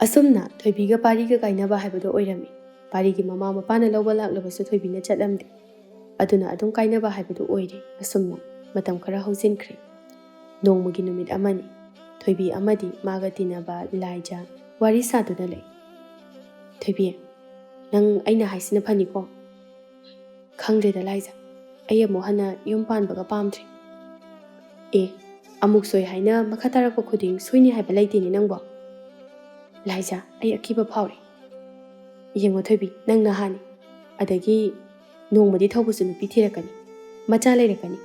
ꯑꯁꯨꯝꯅ ꯊꯣꯏꯕꯤꯒ ꯄꯥꯔꯤꯒ ꯀꯥꯏꯅꯕ ꯍꯥꯏꯕꯗꯨ ꯑꯣꯏꯔꯝꯃꯤ꯫ ꯄꯥꯔꯤꯒꯤ ꯃꯃꯥ ꯃꯄꯥꯅ ꯂꯧꯕ ꯂꯥꯛꯂꯕꯁꯨ ꯊꯣꯏꯕꯤꯅ ꯆꯠꯂꯝꯗꯦ꯫ ꯑꯗꯨꯅ ꯑꯗꯨꯝ ꯀꯥꯏꯅꯕ ꯍꯥꯏꯕꯗꯨ ꯑꯣꯏꯔꯦ꯫ ꯑꯁꯨꯝꯅ ꯃꯇꯝ ꯈꯔ ꯍꯧꯖꯤꯟꯈ꯭ꯔꯦ꯫ ꯅꯣꯡꯃꯒꯤ ꯅꯨꯃꯤꯠ ꯑꯃꯅꯤ꯫ ꯊꯣꯏꯕꯤ ꯑꯃꯗꯤ ꯃꯥꯒ ꯇꯤꯟꯅꯕ ꯂꯥꯏꯖꯥ ꯋꯥꯔꯤ ꯁꯥꯗꯨꯅ ꯂꯩ꯫ "ꯊꯣꯏꯕꯤ, ꯅꯪ ꯑꯩꯅ ꯍꯥꯏꯁꯤꯅ ꯐꯅꯤꯀꯣ?" "ꯈꯪꯗ꯭ꯔꯦꯗ ꯂꯥꯏꯖꯥ, ꯑꯩ ꯑꯃꯨꯛ ꯍꯟꯅ ꯌꯨꯝ ꯄꯥꯟꯕꯒ ꯄꯥꯝꯗ꯭ꯔꯦ꯫" "ꯑꯦ, ꯑꯃꯨꯛ ꯁꯣꯏ ꯍꯥꯏꯅ ꯃꯈꯥ ꯇꯥꯔꯛꯄ ꯈꯨꯗꯤꯡ ꯁꯣꯏꯅꯤ ꯍꯥꯏꯕ ꯂꯩꯇꯦꯅꯦ ꯅꯪꯕꯣ?" "ꯂꯥꯏꯖꯥ, ꯑꯩ ꯑꯀꯤꯕ ꯐꯥꯎꯔꯦ꯫ ꯌꯦꯡꯉꯣ ꯊꯣꯏꯕꯤ, ꯅꯪ ꯅꯍꯥꯅꯤ, ꯑꯗꯒꯤ ꯅꯣꯡꯃꯗꯤ ꯊꯧꯕꯁꯨ ꯅꯨꯄꯤ ꯊꯤꯔꯛꯀꯅꯤ, ꯃꯆꯥ ꯂꯩꯔꯛꯀꯅꯤ꯫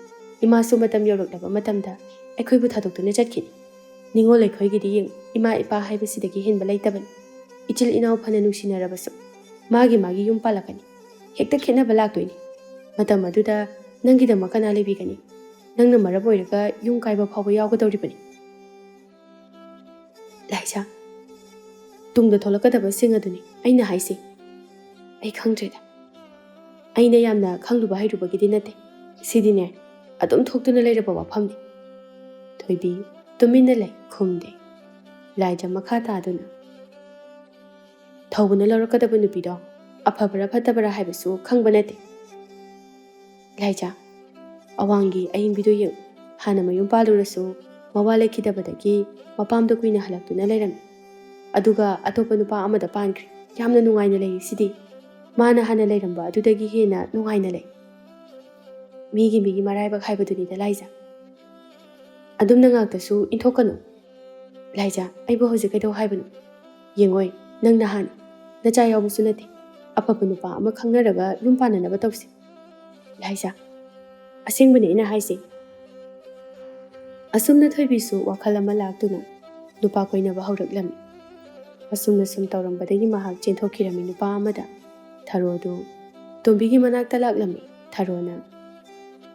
ꯏꯃꯥꯁꯨ ꯃꯇꯝ ꯌꯧꯔꯛꯂꯕ ꯃꯇꯝꯗ ꯑꯩꯈꯣꯏꯕꯨ ꯊꯥꯗꯣꯛꯇꯨꯅ ꯆꯠꯈꯤꯅꯤ꯫ ꯅꯤꯉꯣꯜ ꯑꯩꯈꯣꯏꯒꯤꯗꯤ ꯌꯦꯡꯉꯨ, ꯏꯃꯥ ꯏꯄꯥ ꯍꯥꯏꯕꯁꯤꯗꯒꯤ ꯍꯦꯟꯕ ꯂꯩꯇꯕꯅꯤ꯫ ꯏꯆꯤꯜ ꯏꯅꯥꯎ ꯐꯅ ꯅꯨꯡꯁꯤꯅꯔꯕꯁꯨ ꯃꯥꯒꯤ ꯃꯥꯒꯤ ꯌꯨꯝ ꯄꯥꯜꯂꯛꯀꯅꯤ꯫ ꯍꯦꯛꯇ ꯈꯦꯠꯅꯕ ꯂꯥꯛꯇꯣꯏꯅꯤ꯫ ꯃꯇꯝ ꯑꯗꯨꯗ ꯅꯪꯒꯤꯗꯃꯛ ꯀꯅꯥ ꯂꯩꯕꯤꯒꯅꯤ? ꯅꯪꯅ ꯃꯔꯝ ꯑꯣꯏꯔꯒ ꯌꯨꯝ ꯀꯥꯏꯕ ꯐꯥꯎꯕ ꯌꯥꯎꯒꯗꯧꯔꯤꯕꯅꯤ꯫" "ꯂꯥꯏꯖꯥ, ꯇꯨꯡꯗ ꯊꯣꯛꯂꯛꯀꯗꯕꯁꯤꯡ ꯑꯗꯨꯅꯤ ꯑꯩꯅ ꯍꯥꯏꯁꯦ꯫ ꯑꯩ ꯈꯪꯗ꯭ꯔꯦꯗ꯫ ꯑꯩꯅ ꯌꯥꯝꯅ ꯈꯪꯂꯨꯕ ꯍꯩꯔꯨꯕꯒꯤꯗꯤ ꯅꯠꯇꯦ꯫ ꯁꯤꯗꯤꯅꯦ, ꯑꯗꯨꯝ ꯊꯣꯛꯇꯨꯅ ꯂꯩꯔꯕ ꯋꯥꯐꯝꯅꯤ꯫" ꯊꯣꯏꯕꯤ ꯇꯨꯃꯤꯟꯅ ꯂꯩ, ꯈꯨꯝꯗꯦ꯫ ꯂꯥꯏꯖꯥ ꯃꯈꯥ ꯇꯥꯗꯨꯅ, "ꯊꯧꯕꯅ ꯂꯧꯔꯛꯀꯗꯕ ꯅꯨꯄꯤꯗꯣ ꯑꯐꯕꯔꯥ ꯐꯠꯇꯕꯔꯥ ꯍꯥꯏꯕꯁꯨ ꯈꯪꯕ ꯅꯠꯇꯦ꯫ ꯂꯥꯏꯖꯥ, ꯑꯋꯥꯡꯒꯤ ꯑꯏꯪꯕꯤꯗꯣ ꯌꯦꯡꯉꯨ꯫ ꯍꯥꯟꯅ ꯃꯌꯨꯝ ꯄꯥꯜꯂꯨꯔꯁꯨ ꯃꯋꯥ ꯂꯩꯈꯤꯗꯕꯗꯒꯤ ꯃꯄꯥꯝꯗ ꯀꯨꯏꯅ ꯍꯜꯂꯛꯇꯨꯅ ꯂꯩꯔꯝꯃꯤ꯫ ꯑꯗꯨꯒ ꯑꯇꯣꯞꯄ ꯅꯨꯄꯥ ꯑꯃꯗ ꯄꯥꯟꯈ꯭ꯔꯦ꯫ ꯌꯥꯝꯅ ꯅꯨꯡꯉꯥꯏꯅ ꯂꯩꯔꯤꯁꯤꯗꯤ꯫ ꯃꯥꯅ ꯍꯥꯟꯅ ꯂꯩꯔꯝꯕ ꯑꯗꯨꯗꯒꯤ ꯍꯦꯟꯅ ꯅꯨꯡꯉꯥꯏꯅ ꯂꯩ꯫ ꯃꯤꯒꯤ ꯃꯤꯒꯤ ꯃꯔꯥꯏꯕꯛ ꯍꯥꯏꯕꯗꯨꯅꯤꯗ ꯂꯥꯏꯖꯥ꯫ ꯑꯗꯨꯝꯅ ꯉꯥꯛꯇꯁꯨ ꯏꯟꯊꯣꯛꯀꯅꯨ꯫ ꯂꯥꯏꯖꯥ, ꯑꯩꯕꯨ ꯍꯧꯖꯤꯛ ꯀꯩꯗꯧ ꯍꯥꯏꯕꯅꯣ? ꯌꯦꯡꯉꯣꯏ, ꯅꯪ ꯅꯍꯥꯅꯤ, ꯅꯆꯥ ꯌꯥꯎꯕꯁꯨ ꯅꯠꯇꯦ꯫ ꯑꯐꯕ ꯅꯨꯄꯥ ꯑꯃ ꯈꯪꯅꯔꯒ ꯌꯨꯝ ꯄꯥꯟꯅꯅꯕ ꯇꯧꯁꯤ꯫ ꯂꯥꯏꯖꯥ, ꯑꯁꯦꯡꯕꯅꯦ ꯑꯩꯅ ꯍꯥꯏꯁꯦ꯫" ꯑꯁꯨꯝꯅ ꯊꯣꯏꯕꯤꯁꯨ ꯋꯥꯈꯜ ꯑꯃ ꯂꯥꯛꯇꯨꯅ ꯅꯨꯄꯥ ꯀꯣꯏꯅꯕ ꯍꯧꯔꯛꯂꯝꯃꯤ꯫ ꯑꯁꯨꯝꯅ ꯁꯨꯝ ꯇꯧꯔꯝꯕꯗꯒꯤ ꯃꯍꯥꯛ ꯆꯦꯟꯊꯣꯛꯈꯤꯔꯝꯃꯤ ꯅꯨꯄꯥ ꯑꯃꯗ꯫ ꯊꯔꯣꯗꯨ ꯇꯣꯝꯕꯤꯒꯤ ꯃꯅꯥꯛꯇ ꯂꯥꯛꯂꯝꯃꯤ꯫ ꯊꯔꯣꯅ,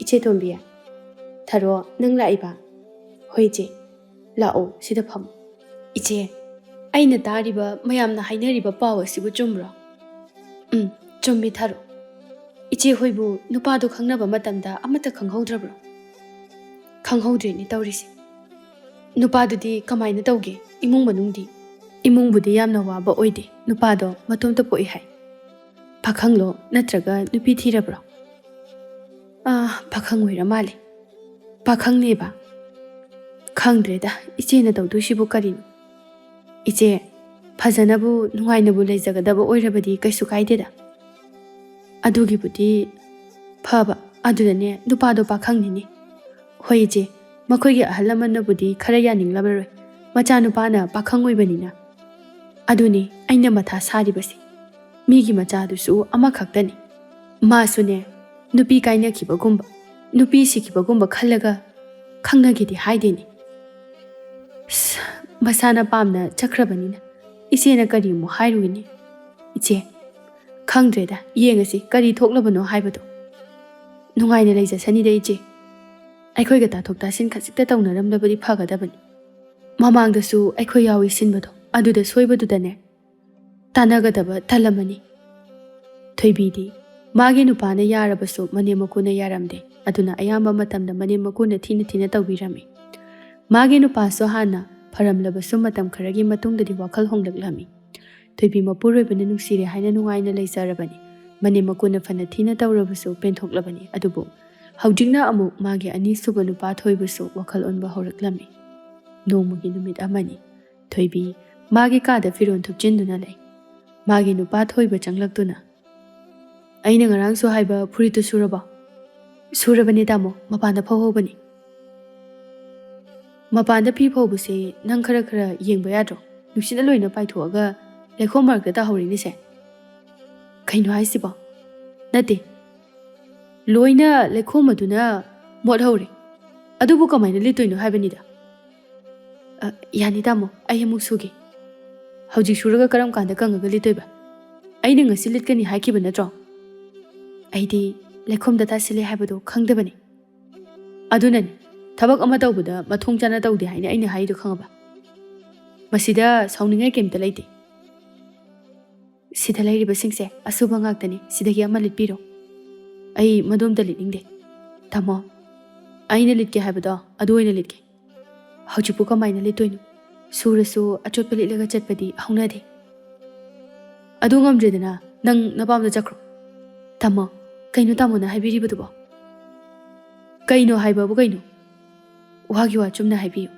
"ꯏꯆꯦ ꯇꯣꯝꯕꯤ꯫" "ꯊꯔꯣ, ꯅꯪ ꯂꯥꯛꯏꯕ?" "ꯍꯣꯏ ꯏꯆꯦ, ꯂꯥꯛꯑꯣ, ꯁꯤꯗ ꯐꯝꯃꯨ꯫" "ꯏꯆꯦ, ꯑꯩꯅ ꯇꯥꯔꯤꯕ ꯃꯌꯥꯝꯅ ꯍꯥꯏꯅꯔꯤꯕ ꯄꯥꯎ ꯑꯁꯤꯕꯨ ꯆꯨꯝꯕ꯭ꯔꯣ?" "ꯎꯝ, ꯆꯨꯝꯃꯤ ꯊꯔꯣ꯫ ꯏꯆꯦ, ꯏꯆꯦ ꯍꯣꯏꯕꯨ ꯅꯨꯄꯥꯗꯣ ꯈꯪꯅꯕ ꯃꯇꯝꯗ ꯑꯃꯠꯇ ꯈꯪꯍꯧꯗ꯭ꯔꯕ꯭ꯔꯣ? ꯈꯪꯍꯧꯗ꯭ꯔꯦꯅꯦ ꯇꯧꯔꯤꯁꯦ꯫ ꯅꯨꯄꯥꯗꯨꯗꯤ ꯀꯃꯥꯏꯅ ꯇꯧꯒꯦ? ꯏꯃꯨꯡ ꯃꯅꯨꯡꯗꯤ? ꯏꯃꯨꯡꯕꯨꯗꯤ ꯌꯥꯝꯅ ꯋꯥꯕ ꯑꯣꯏꯗꯦ꯫ ꯅꯨꯄꯥꯗꯣ ꯃꯇꯣꯝꯇ ꯄꯣꯛꯏ ꯍꯥꯏ꯫ ꯄꯥꯈꯪꯂꯣ ꯅꯠꯇ꯭ꯔꯒ ꯅꯨꯄꯤ ꯊꯤꯔꯕ꯭ꯔꯣ? ꯑꯥ, ꯄꯥꯈꯪ ꯑꯣꯏꯔ ꯃꯥꯜꯂꯦ꯫ ꯄꯥꯈꯪꯅꯦꯕ? ꯈꯪꯗ꯭ꯔꯦꯗ, ꯏꯆꯦꯅ ꯇꯧꯗꯣꯏꯁꯤꯕꯨ ꯀꯔꯤꯅꯣ? ꯏꯆꯦ, ꯐꯖꯅꯕꯨ ꯅꯨꯡꯉꯥꯏꯅꯕꯨ ꯂꯩꯖꯒꯗꯕ ꯑꯣꯏꯔꯕꯗꯤ ꯀꯩꯁꯨ ꯀꯥꯏꯗꯦꯗ꯫ ꯑꯗꯨꯒꯤꯕꯨꯗꯤ ꯐꯕ, ꯑꯗꯨꯗꯅꯦ ꯅꯨꯄꯥꯗꯣ ꯄꯥꯈꯪꯅꯤꯅꯦ꯫ ꯍꯣꯏ ꯏꯆꯦ, ꯃꯈꯣꯏꯒꯤ ꯑꯍꯜ ꯂꯃꯟꯅꯕꯨꯗꯤ ꯈꯔ ꯌꯥꯅꯤꯡꯂꯝꯂꯔꯣꯏ, ꯃꯆꯥꯅꯨꯄꯥꯅ ꯄꯥꯈꯪ ꯑꯣꯏꯕꯅꯤꯅ꯫ ꯑꯗꯨꯅꯤ ꯑꯩꯅ ꯃꯊꯥ ꯁꯥꯔꯤꯕꯁꯦ꯫ ꯃꯤꯒꯤ ꯃꯆꯥꯗꯨꯁꯨ ꯑꯃꯈꯛꯇꯅꯤ꯫ ꯃꯥꯁꯨꯅꯦ, ꯅꯨꯄꯤ ꯀꯥꯏꯅꯈꯤꯕꯒꯨꯝꯕ, ꯅꯨꯄꯤ ꯁꯤꯈꯤꯕꯒꯨꯝꯕ ꯈꯜꯂꯒ ꯈꯪꯅꯒꯦꯗꯤ ꯍꯥꯏꯗꯦꯅꯦ꯫ ꯑꯁ, ꯃꯁꯥꯅ ꯄꯥꯝꯅ ꯆꯠꯈ꯭ꯔꯕꯅꯤꯅ ꯏꯆꯦꯅ ꯀꯔꯤ ꯑꯃꯨꯛ ꯍꯥꯏꯔꯨꯒꯅꯤ? ꯏꯆꯦ, ꯈꯪꯗ꯭ꯔꯦꯗ, ꯌꯦꯡꯉꯁꯤ ꯀꯔꯤ ꯊꯣꯛꯂꯕꯅꯣ ꯍꯥꯏꯕꯗꯣ꯫ ꯅꯨꯡꯉꯥꯏꯅ ꯂꯩꯖꯁꯅꯤꯗ ꯏꯆꯦ꯫ ꯑꯩꯈꯣꯏꯒ ꯇꯥꯊꯣꯛ ꯇꯥꯁꯤꯟ ꯈꯖꯤꯛꯇ ꯇꯧꯅꯔꯝꯂꯕꯗꯤ ꯐꯒꯗꯕꯅꯤ꯫ ꯃꯃꯥꯡꯗꯁꯨ ꯑꯩꯈꯣꯏ ꯌꯥꯎꯏ ꯁꯤꯟꯕꯗꯣ, ꯑꯗꯨꯗ ꯁꯣꯏꯕꯗꯨꯗꯅꯦ ꯇꯥꯟꯅꯒꯗꯕ ꯇꯜꯂꯝꯃꯅꯤ꯫ ꯊꯣꯏꯕꯤꯗꯤ ꯃꯥꯒꯤ ꯅꯨꯄꯥꯅ ꯌꯥꯔꯕꯁꯨ ꯃꯅꯦꯝ ꯃꯀꯨꯅ ꯌꯥꯔꯝꯗꯦ꯫ ꯑꯗꯨꯅ ꯑꯌꯥꯝꯕ ꯃꯇꯝꯗ ꯃꯅꯦꯝ ꯃꯀꯨꯅ ꯊꯤꯅ ꯊꯤꯅ ꯇꯧꯕꯤꯔꯝꯃꯤ꯫ ꯃꯥꯒꯤ ꯅꯨꯄꯥꯁꯨ ꯍꯥꯟꯅ ꯐꯔꯝꯂꯕꯁꯨ ꯃꯇꯝ ꯈꯔꯒꯤ ꯃꯇꯨꯡꯗꯗꯤ ꯋꯥꯈꯜ ꯍꯣꯡꯂꯛꯂꯝꯃꯤ꯫ ꯊꯣꯏꯕꯤ ꯃꯄꯨꯔꯣꯏꯕꯅ ꯅꯨꯡꯁꯤꯔꯦ ꯍꯥꯏꯅ ꯅꯨꯡꯉꯥꯏꯅ ꯂꯩꯖꯔꯕꯅꯤ꯫ ꯃꯅꯦꯝ ꯃꯀꯨꯅ ꯐꯅ ꯊꯤꯅ ꯇꯧꯔꯕꯁꯨ ꯄꯦꯟꯊꯣꯛꯂꯕꯅꯤ꯫ ꯑꯗꯨꯕꯨ ꯍꯧꯖꯤꯛꯅ ꯑꯃꯨꯛ ꯃꯥꯒꯤ ꯑꯅꯤꯁꯨꯕ ꯅꯨꯄꯥ ꯊꯣꯏꯕꯁꯨ ꯋꯥꯈꯜ ꯑꯣꯟꯕ ꯍꯧꯔꯛꯂꯝꯃꯤ꯫ ꯅꯣꯡꯃꯒꯤ ꯅꯨꯃꯤꯠ ꯑꯃꯅꯤ꯫ ꯊꯣꯏꯕꯤ ꯃꯥꯒꯤ ꯀꯥꯗ ꯐꯤꯔꯣꯜ ꯊꯨꯞꯆꯤꯟꯗꯨꯅ ꯂꯩ꯫ ꯃꯥꯒꯤ ꯅꯨꯄꯥ ꯊꯣꯏꯕ ꯆꯪꯂꯛꯇꯨꯅ, "ꯑꯩꯅ ꯉꯔꯥꯡꯁꯨ ꯍꯥꯏꯕ ꯐꯨꯔꯤꯠꯇꯨ ꯁꯨꯔꯕꯣ?" "ꯁꯨꯔꯕꯅꯦ ꯇꯥꯃꯣ, ꯃꯄꯥꯟꯗ ꯐꯧꯍꯧꯕꯅꯤ꯫" "ꯃꯄꯥꯟꯗ ꯐꯤ ꯐꯧꯕꯁꯦ ꯅꯪ ꯈꯔ ꯈꯔ ꯌꯦꯡꯕ ꯌꯥꯗ꯭ꯔꯣ? ꯅꯨꯡꯁꯤꯠꯅ ꯂꯣꯏꯅ ꯄꯥꯏꯊꯣꯛꯑꯒ ꯂꯩꯈꯣꯝ ꯃꯔꯛꯇ ꯇꯥꯍꯧꯔꯤꯅꯦꯁꯦ꯫" "ꯀꯩꯅꯣ ꯍꯥꯏꯁꯤꯕꯣ?" "ꯅꯠꯇꯦ, ꯂꯣꯏꯅ ꯂꯩꯈꯣꯝ ꯑꯗꯨꯅ ꯃꯣꯠꯍꯧꯔꯦ꯫ ꯑꯗꯨꯕꯨ ꯀꯃꯥꯏꯅ ꯂꯤꯠꯇꯣꯏꯅꯣ ꯍꯥꯏꯕꯅꯤꯗ꯫" "ꯑ, ꯌꯥꯅꯤ ꯇꯥꯃꯣ, ꯑꯩ ꯑꯃꯨꯛ ꯁꯨꯒꯦ꯫" "ꯍꯧꯖꯤꯛ ꯁꯨꯔꯒ ꯀꯔꯝ ꯀꯥꯟꯗ ꯀꯪꯉꯒ ꯂꯤꯠꯇꯣꯏꯕ? ꯑꯩꯅ ꯉꯁꯤ ꯂꯤꯠꯀꯅꯤ ꯍꯥꯏꯈꯤꯕ ꯅꯠꯇ꯭ꯔꯣ?" "ꯑꯩꯗꯤ ꯂꯩꯈꯣꯝꯗ ꯇꯥꯁꯤꯜꯂꯦ ꯍꯥꯏꯕꯗꯣ ꯈꯪꯗꯕꯅꯤ꯫" "ꯑꯗꯨꯅꯅꯤ, ꯊꯕꯛ ꯑꯃ ꯇꯧꯕꯗ ꯃꯊꯣꯡ ꯆꯥꯅ ꯇꯧꯗꯦ ꯍꯥꯏꯅ ꯑꯩꯅ ꯍꯥꯏꯔꯤꯗꯣ ꯈꯪꯉꯕ? ꯃꯁꯤꯗ ꯁꯥꯎꯅꯤꯡꯉꯥꯏ ꯀꯩꯝꯇ ꯂꯩꯇꯦ꯫ ꯁꯤꯗ ꯂꯩꯔꯤꯕꯁꯤꯡꯁꯦ ꯑꯁꯨꯕ ꯉꯥꯛꯇꯅꯤ, ꯁꯤꯗꯒꯤ ꯑꯃ ꯂꯤꯠꯄꯤꯔꯣ꯫" ꯑꯩ ꯃꯗꯣꯝꯇ ꯂꯤꯠꯅꯤꯡꯗꯦ꯫ ꯇꯥꯃꯣ, ꯑꯩꯅ ꯂꯤꯠꯀꯦ ꯍꯥꯏꯕꯗꯣ ꯑꯗꯨ ꯑꯣꯏꯅ ꯂꯤꯠꯀꯦ꯫ ꯍꯧꯖꯤꯛꯄꯨ ꯀꯃꯥꯏꯅ ꯂꯤꯠꯇꯣꯏꯅꯣ? ꯁꯨꯔꯁꯨ ꯑꯆꯣꯠꯄ ꯂꯤꯠꯂꯒ ꯆꯠꯄꯗꯤ ꯍꯧꯅꯗꯦ꯫ ꯑꯗꯨ ꯉꯝꯗ꯭ꯔꯦꯗꯅ, ꯅꯪ ꯅꯄꯥꯝꯗ ꯆꯠꯈ꯭ꯔꯣ꯫ ꯇꯥꯃꯣ, ꯀꯩꯅꯣ ꯇꯥꯃꯣꯅ ꯍꯥꯏꯕꯤꯔꯤꯕꯗꯨꯕꯣ? ꯀꯩꯅꯣ ꯍꯥꯏꯕꯕꯨ ꯀꯩꯅꯣ? ꯋꯥꯒꯤ ꯋꯥ ꯆꯨꯝꯅ ꯍꯥꯏꯕꯤꯌꯨ꯫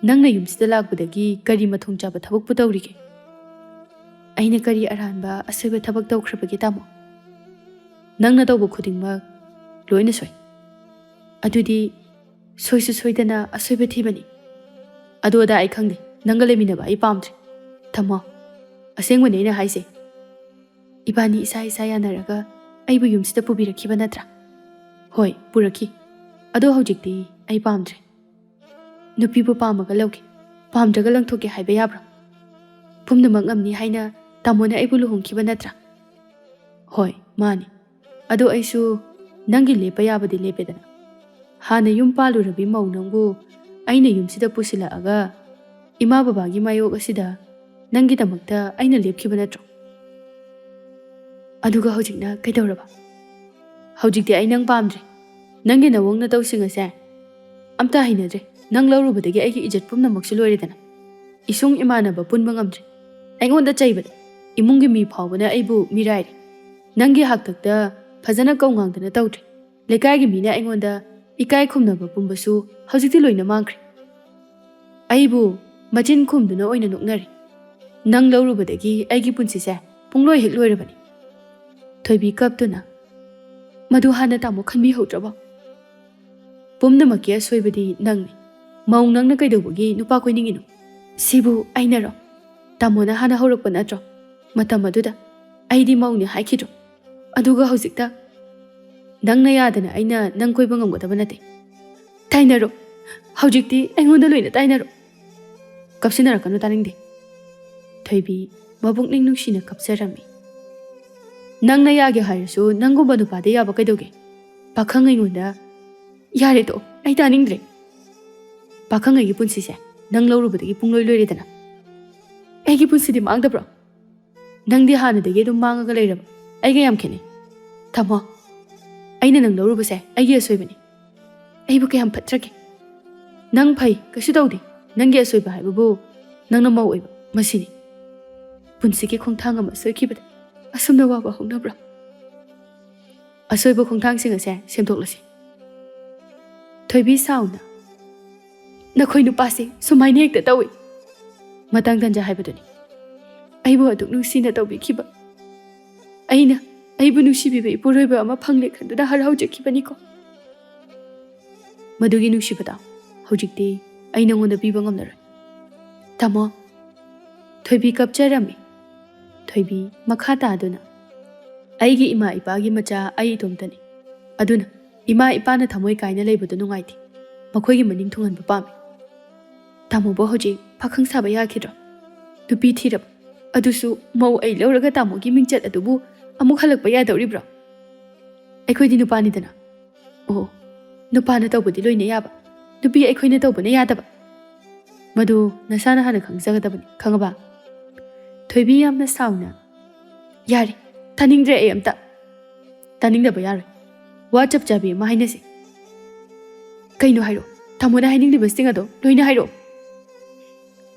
ꯅꯪꯅ ꯌꯨꯝꯁꯤꯗ ꯂꯥꯛꯄꯗꯒꯤ ꯀꯔꯤ ꯃꯊꯣꯡ ꯆꯥꯕ ꯊꯕꯛꯄꯨ ꯇꯧꯔꯤꯒꯦ? ꯑꯩꯅ ꯀꯔꯤ ꯑꯔꯥꯟꯕ ꯑꯁꯣꯏꯕ ꯊꯕꯛ ꯇꯧꯈ꯭ꯔꯕꯒꯦ, ꯇꯥꯃꯣ? ꯅꯪꯅ ꯇꯧꯕ ꯈꯨꯗꯤꯡꯃꯛ ꯂꯣꯏꯅ ꯁꯣꯏ꯫ ꯑꯗꯨꯗꯤ ꯁꯣꯏꯁꯨ ꯁꯣꯏꯗꯅ ꯑꯁꯣꯏꯕ ꯊꯤꯕꯅꯤ꯫ ꯑꯗꯨ ꯑꯗꯥ ꯑꯩ ꯈꯪꯗꯦ, ꯅꯪꯒ ꯂꯩꯃꯤꯟꯅꯕ ꯑꯩ ꯄꯥꯝꯗ꯭ꯔꯦ꯫ ꯇꯥꯃꯣ, ꯑꯁꯦꯡꯕꯅꯤ ꯑꯩꯅ ꯍꯥꯏꯁꯦ꯫ ꯏꯕꯥꯅꯤ ꯏꯁꯥ ꯏꯁꯥ ꯌꯥꯅꯔꯒ ꯑꯩꯕꯨ ꯌꯨꯝꯁꯤꯗ ꯄꯨꯕꯤꯔꯛꯈꯤꯕ ꯅꯠꯇ꯭ꯔꯥ? ꯍꯣꯏ, ꯄꯨꯔꯛꯈꯤ꯫ ꯑꯗꯣ ꯍꯧꯖꯤꯛꯇꯤ ꯑꯩ ꯄꯥꯝꯗ꯭ꯔꯦ꯫ ꯅꯨꯄꯤꯕꯨ ꯄꯥꯝꯃꯒ ꯂꯧꯒꯦ, ꯄꯥꯝꯗ꯭ꯔꯒ ꯂꯪꯊꯣꯛꯀꯦ ꯍꯥꯏꯕ ꯌꯥꯕ꯭ꯔꯥ? ꯄꯨꯝꯅꯃꯛ ꯉꯝꯅꯤ ꯍꯥꯏꯅ ꯇꯥꯃꯣꯅ ꯑꯩꯕꯨ ꯂꯨꯍꯣꯡꯈꯤꯕ ꯅꯠꯇ꯭ꯔꯥ? ꯍꯣꯏ, ꯃꯥꯅꯤ꯫ ꯑꯗꯣ ꯑꯩꯁꯨ ꯅꯪꯒꯤ ꯂꯦꯞꯄ ꯌꯥꯕꯗꯤ ꯂꯦꯞꯄꯦꯗꯅ꯫ ꯍꯥꯟꯅ ꯌꯨꯝ ꯄꯥꯜꯂꯨꯔꯕꯤ ꯃꯧ ꯅꯪꯕꯨ ꯑꯩꯅ ꯌꯨꯝꯁꯤꯗ ꯄꯨꯁꯤꯜꯂꯛꯑꯒ ꯏꯃꯥ ꯕꯕꯥꯒꯤ ꯃꯥꯌꯣꯛ ꯑꯁꯤꯗ ꯅꯪꯒꯤꯗꯃꯛꯇ ꯑꯩꯅ ꯂꯦꯞꯈꯤꯕ ꯅꯠꯇ꯭ꯔꯣ? ꯑꯗꯨꯒ ꯍꯧꯖꯤꯛꯅ ꯀꯩꯗꯧꯔꯕ? ꯍꯧꯖꯤꯛꯇꯤ ꯑꯩ ꯅꯪ ꯄꯥꯝꯗ꯭ꯔꯦ꯫ ꯅꯪꯒꯤ ꯅꯋꯣꯡ ꯅꯇꯧꯁꯤꯡ ꯑꯁꯦ ꯑꯝꯇ ꯍꯩꯅꯗ꯭ꯔꯦ꯫ ꯅꯪ ꯂꯧꯔꯨꯕꯗꯒꯤ ꯑꯩꯒꯤ ꯏꯖꯠ ꯄꯨꯝꯅꯃꯛꯁꯨ ꯂꯣꯏꯔꯦꯗꯅ꯫ ꯏꯁꯨꯡ ꯏꯃꯥꯟꯅꯕ ꯄꯨꯟꯕ ꯉꯝꯗ꯭ꯔꯦ꯫ ꯑꯩꯉꯣꯟꯗ ꯆꯩꯕꯗ ꯏꯃꯨꯡꯒꯤ ꯃꯤ ꯐꯥꯎꯕꯅ ꯑꯩꯕꯨ ꯃꯤꯔꯥꯏꯔꯦ꯫ ꯅꯪꯒꯤ ꯍꯥꯛꯇꯛꯇ ꯐꯖꯅ ꯀꯧ ꯉꯥꯡꯗꯅ ꯇꯧꯗ꯭ꯔꯦ꯫ ꯂꯩꯀꯥꯏꯒꯤ ꯃꯤꯅ ꯑꯩꯉꯣꯟꯗ ꯏꯀꯥꯏ ꯈꯨꯝꯅꯕ ꯄꯨꯝꯕꯁꯨ ꯍꯧꯖꯤꯛꯇꯤ ꯂꯣꯏꯅ ꯃꯥꯡꯈ꯭ꯔꯦ꯫ ꯑꯩꯕꯨ ꯃꯆꯤꯟ ꯈꯨꯝꯗꯨꯅ ꯑꯣꯏꯅ ꯅꯣꯛꯅꯔꯦ꯫ ꯅꯪ ꯂꯧꯔꯨꯕꯗꯒꯤ ꯑꯩꯒꯤ ꯄꯨꯟꯁꯤꯁꯦ ꯄꯨꯡꯂꯣꯏ ꯍꯦꯛ ꯂꯣꯏꯔꯕꯅꯤ꯫ ꯊꯣꯏꯕꯤ ꯀꯞꯇꯨꯅ, "ꯃꯗꯨ ꯍꯥꯟꯅ ꯇꯥꯃꯣ ꯈꯟꯕꯤꯍꯧꯗ꯭ꯔꯕꯣ? ꯄꯨꯝꯅꯃꯛꯀꯤ ꯑꯁꯣꯏꯕꯗꯤ ꯅꯪꯅꯤ꯫ ꯃꯧ ꯅꯪꯅ ꯀꯩꯗꯧꯕꯒꯤ ꯅꯨꯄꯥ ꯀꯣꯏꯅꯤꯡꯉꯤꯅꯣ? ꯁꯤꯕꯨ ꯑꯩꯅꯔꯣ? ꯇꯥꯃꯣꯅ ꯍꯥꯟꯅ ꯍꯧꯔꯛꯄ ꯅꯠꯇ꯭ꯔꯣ? ꯃꯇꯝ ꯑꯗꯨꯗ ꯑꯩꯗꯤ ꯃꯧꯅꯤ ꯍꯥꯏꯈꯤꯗ꯭ꯔꯣ? ꯑꯗꯨꯒ ꯍꯧꯖꯤꯛꯇ ꯅꯪꯅ ꯌꯥꯗꯅ ꯑꯩꯅ ꯅꯪ ꯀꯣꯏꯕ ꯉꯝꯒꯗꯕ ꯅꯠꯇꯦ꯫ ꯇꯥꯏꯅꯔꯣ꯫ ꯍꯧꯖꯤꯛꯇꯤ ꯑꯩꯉꯣꯟꯗ ꯂꯣꯏꯅ ꯇꯥꯏꯅꯔꯣ꯫ ꯀꯞꯁꯤꯟꯅꯔꯛꯀꯅꯨ, ꯇꯥꯅꯤꯡꯗꯦ꯫" ꯊꯣꯏꯕꯤ ꯃꯕꯨꯛꯅꯤꯡ ꯅꯨꯡꯁꯤꯅ ꯀꯞꯆꯔꯝꯃꯤ꯫ "ꯅꯪꯅ ꯌꯥꯒꯦ ꯍꯥꯏꯔꯁꯨ ꯅꯪꯒꯨꯝꯕ ꯅꯨꯄꯥꯗ ꯌꯥꯕ ꯀꯩꯗꯧꯒꯦ? ꯄꯥꯈꯪ ꯑꯩꯉꯣꯟꯗ..." "ꯌꯥꯔꯦ, ꯇꯣꯛꯑꯣ, ꯑꯩ ꯇꯥꯅꯤꯡꯗ꯭ꯔꯦ꯫ ꯄꯥꯈꯪ ꯑꯩꯒꯤ ꯄꯨꯟꯁꯤꯁꯦ ꯅꯪ ꯂꯧꯔꯨꯕꯗꯒꯤ ꯄꯨꯡꯂꯣꯏ ꯂꯣꯏꯔꯦꯗꯅ꯫ ꯑꯩꯒꯤ ꯄꯨꯟꯁꯤꯗꯤ ꯃꯥꯡꯗꯕ꯭ꯔꯣ? ꯅꯪꯗꯤ ꯍꯥꯟꯅꯗꯒꯤ ꯑꯗꯨꯝ ꯃꯥꯡꯉꯒ ꯂꯩꯔꯕ꯫ ꯑꯩꯒ ꯌꯥꯝ ꯈꯦꯠꯅꯩ꯫ ꯊꯝꯃꯣ, ꯑꯩꯅ ꯅꯪ ꯂꯧꯔꯨꯕꯁꯦ ꯑꯩꯒꯤ ꯑꯁꯣꯏꯕꯅꯤ꯫ ꯑꯩꯕꯨ ꯀꯌꯥꯝ ꯐꯠꯇ꯭ꯔꯒꯦ? ꯅꯪ ꯐꯩ, ꯀꯩꯁꯨ ꯇꯧꯗꯦ꯫ ꯅꯪꯒꯤ ꯑꯁꯣꯏꯕ ꯍꯥꯏꯕꯕꯨ ꯅꯪꯅ ꯃꯧ ꯑꯣꯏꯕ, ꯃꯁꯤꯅꯤ꯫ ꯄꯨꯟꯁꯤꯒꯤ ꯈꯣꯡꯊꯥꯡ ꯑꯃ ꯁꯣꯏꯈꯤꯕꯗ ꯑꯁꯨꯝꯅ ꯋꯥꯕ ꯍꯧꯅꯕ꯭ꯔꯥ? ꯑꯁꯣꯏꯕ ꯈꯣꯡꯊꯥꯡꯁꯤꯡ ꯑꯁꯦ ꯁꯦꯝꯗꯣꯛꯂꯁꯤ꯫ ꯊꯣꯏꯕꯤ ꯁꯥꯎꯅ, "ꯅꯈꯣꯏ ꯅꯨꯄꯥꯁꯦ ꯁꯨꯃꯥꯏꯅ ꯍꯦꯛꯇ ꯇꯧꯏ꯫" ꯃꯇꯥꯡ ꯇꯟꯖ ꯍꯥꯏꯕꯗꯨꯅꯤ꯫ ꯑꯩꯕꯨ ꯑꯗꯨꯛ ꯅꯨꯡꯁꯤꯅ ꯇꯧꯕꯤꯈꯤꯕ, ꯑꯩꯅ ꯑꯩꯕꯨ ꯅꯨꯡꯁꯤꯕꯤꯕ ꯏꯄꯨꯔꯣꯏꯕ ꯑꯃ ꯐꯪꯂꯦ ꯈꯟꯗꯨꯅ ꯍꯔꯥꯎꯖꯈꯤꯕꯅꯤꯀꯣ꯫ ꯃꯗꯨꯒꯤ ꯅꯨꯡꯁꯤꯕꯗꯣ ꯍꯧꯖꯤꯛꯇꯤ ꯑꯩ ꯅꯉꯣꯟꯗ ꯄꯤꯕ ꯉꯝꯂꯔꯣꯏ꯫ ꯇꯥꯃꯣ, ꯊꯣꯏꯕꯤ ꯀꯞꯆꯔꯝꯃꯤ꯫ ꯊꯣꯏꯕꯤ ꯃꯈꯥ ꯇꯥꯗꯨꯅ, "ꯑꯩꯒꯤ ꯏꯃꯥ ꯏꯄꯥꯒꯤ ꯃꯆꯥ ꯑꯩ ꯏꯇꯣꯝꯇꯅꯤ꯫ ꯑꯗꯨꯅ ꯏꯃꯥ ꯏꯄꯥꯅ ꯊꯃꯣꯏ ꯀꯥꯏꯅ ꯂꯩꯕꯗꯨ ꯅꯨꯡꯉꯥꯏꯇꯦ꯫ ꯃꯈꯣꯏꯒꯤ ꯃꯅꯤꯡ ꯊꯨꯡꯍꯟꯕ ꯄꯥꯝꯃꯤ꯫" "ꯇꯥꯃꯣꯕꯨ ꯍꯧꯖꯤꯛ ꯄꯥꯈꯪ ꯁꯥꯕ ꯌꯥꯈꯤꯗ꯭ꯔꯣ? ꯅꯨꯄꯤ ꯊꯤꯔꯕ? ꯑꯗꯨꯁꯨ ꯃꯧ ꯑꯩ ꯂꯧꯔꯒ ꯇꯥꯃꯣꯒꯤ ꯃꯤꯡꯆꯠ ꯑꯗꯨꯕꯨ ꯑꯃꯨꯛ ꯍꯜꯂꯛꯄ ꯌꯥꯗꯧꯔꯤꯕ꯭ꯔꯣ? ꯑꯩꯈꯣꯏꯗꯤ ꯅꯨꯄꯥꯅꯤꯗꯅ꯫" "ꯑꯣ, ꯅꯨꯄꯥꯅ ꯇꯧꯕꯗꯤ ꯂꯣꯏꯅ ꯌꯥꯕ, ꯅꯨꯄꯤ ꯑꯩꯈꯣꯏꯅ ꯇꯧꯕꯅ ꯌꯥꯗꯕ? ꯃꯗꯨ ꯅꯁꯥꯅ ꯍꯥꯟꯅ ꯈꯪꯖꯒꯗꯕꯅꯤ, ꯈꯪꯉꯕ?" ꯊꯣꯏꯕꯤ ꯌꯥꯝꯅ ꯁꯥꯎꯅ, "ꯌꯥꯔꯦ, ꯇꯥꯅꯤꯡꯗ꯭ꯔꯦ ꯑꯩ ꯑꯝꯇ꯫ ꯇꯥꯅꯤꯡꯗꯕ ꯌꯥꯔꯣꯏ꯫ ꯋꯥ ꯆꯞ ꯆꯥꯕꯤ ꯑꯃ ꯍꯥꯏꯅꯁꯤ꯫" "ꯀꯩꯅꯣ ꯍꯥꯏꯔꯣ, ꯇꯥꯃꯣꯅ ꯍꯥꯏꯅꯤꯡꯂꯤꯕꯁꯤꯡ ꯑꯗꯣ ꯂꯣꯏꯅ ꯍꯥꯏꯔꯛꯑꯣ꯫"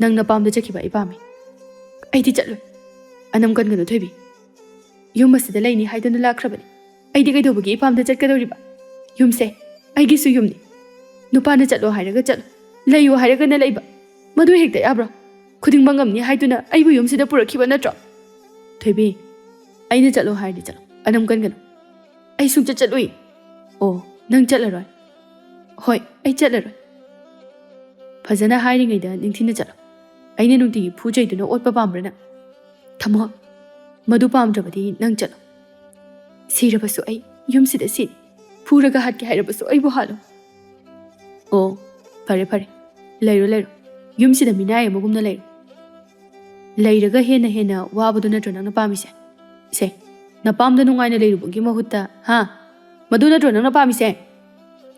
"ꯅꯪ ꯅꯄꯥꯝꯗ ꯆꯠꯈꯤꯕ ꯑꯩ ꯄꯥꯝꯃꯤ꯫" "ꯑꯩꯗꯤ ꯆꯠꯂꯣꯏ꯫" "ꯑꯅꯝ ꯀꯟꯒꯅꯨ ꯊꯣꯏꯕꯤ꯫ ꯌꯨꯝ ꯑꯁꯤꯗ ꯂꯩꯅꯤ ꯍꯥꯏꯗꯨꯅ ꯂꯥꯛꯈ꯭ꯔꯕꯅꯤ꯫ ꯑꯩꯗꯤ ꯀꯩꯗꯧꯕꯒꯤ ꯏꯄꯥꯝꯗ ꯆꯠꯀꯗꯧꯔꯤꯕ? ꯌꯨꯝꯁꯦ ꯑꯩꯒꯤꯁꯨ ꯌꯨꯝꯅꯤ꯫ ꯅꯨꯄꯥꯅ ꯆꯠꯂꯣ ꯍꯥꯏꯔꯒ ꯆꯠꯂꯣ, ꯂꯩꯌꯣ ꯍꯥꯏꯔꯒꯅ ꯂꯩꯕ, ꯃꯗꯨ ꯍꯦꯛꯇ ꯌꯥꯕ꯭ꯔꯣ? ꯈꯨꯗꯤꯡꯃꯛ ꯉꯝꯅꯤ ꯍꯥꯏꯗꯨꯅ ꯑꯩꯕꯨ ꯌꯨꯝꯁꯤꯗ ꯄꯨꯔꯛꯈꯤꯕ ꯅꯠꯇ꯭ꯔꯣ?" "ꯊꯣꯏꯕꯤ, ꯑꯩꯅ ꯆꯠꯂꯣ ꯍꯥꯏꯔꯗꯤ ꯆꯠꯂꯣ, ꯑꯅꯝ ꯀꯟꯒꯅꯨ꯫" "ꯑꯩ ꯁꯨꯡꯆꯠ ꯆꯠꯂꯣꯏ꯫" "ꯑꯣ, ꯅꯪ ꯆꯠꯂꯔꯣꯏ?" "ꯍꯣꯏ, ꯑꯩ ꯆꯠꯂꯔꯣꯏ꯫" "ꯐꯖꯅ ꯍꯥꯏꯔꯤꯉꯩꯗ ꯅꯤꯡꯊꯤꯅ ꯆꯠꯂꯣ꯫ ꯑꯩꯅ ꯅꯨꯡꯇꯤꯒꯤ ꯐꯨꯖꯩꯗꯨꯅ ꯑꯣꯠꯄ ꯄꯥꯝꯕ꯭ꯔꯥ ꯅꯪ? ꯊꯝꯃꯣ, ꯃꯗꯨ ꯄꯥꯝꯗ꯭ꯔꯕꯗꯤ ꯅꯪ ꯆꯠꯂꯣ꯫ ꯁꯤꯔꯕꯁꯨ ꯑꯩ ꯌꯨꯝꯁꯤꯗ ꯁꯤꯅꯤ꯫ ꯐꯨꯔꯒ ꯍꯥꯠꯀꯦ ꯍꯥꯏꯔꯕꯁꯨ ꯑꯩꯕꯨ ꯍꯥꯠꯂꯣ꯫" "ꯑꯣ, ꯐꯔꯦ ꯐꯔꯦ, ꯂꯩꯔꯣ ꯂꯩꯔꯣ, ꯌꯨꯝꯁꯤꯗ ꯃꯤꯅꯥꯏ ꯑꯃꯒꯨꯝꯅ ꯂꯩꯔꯣ꯫ ꯂꯩꯔꯒ ꯍꯦꯟꯅ ꯍꯦꯟꯅ ꯋꯥꯕꯗꯨ ꯅꯠꯇ꯭ꯔꯣ ꯅꯪꯅ ꯄꯥꯝꯃꯤꯁꯦ? ꯁꯦ, ꯅꯄꯥꯝꯗ ꯅꯨꯡꯉꯥꯏꯅ ꯂꯩꯔꯨꯕꯒꯤ ꯃꯍꯨꯠꯇ, ꯍꯥ? ꯃꯗꯨ ꯅꯠꯇ꯭ꯔꯣ ꯅꯪꯅ ꯄꯥꯝꯃꯤꯁꯦ?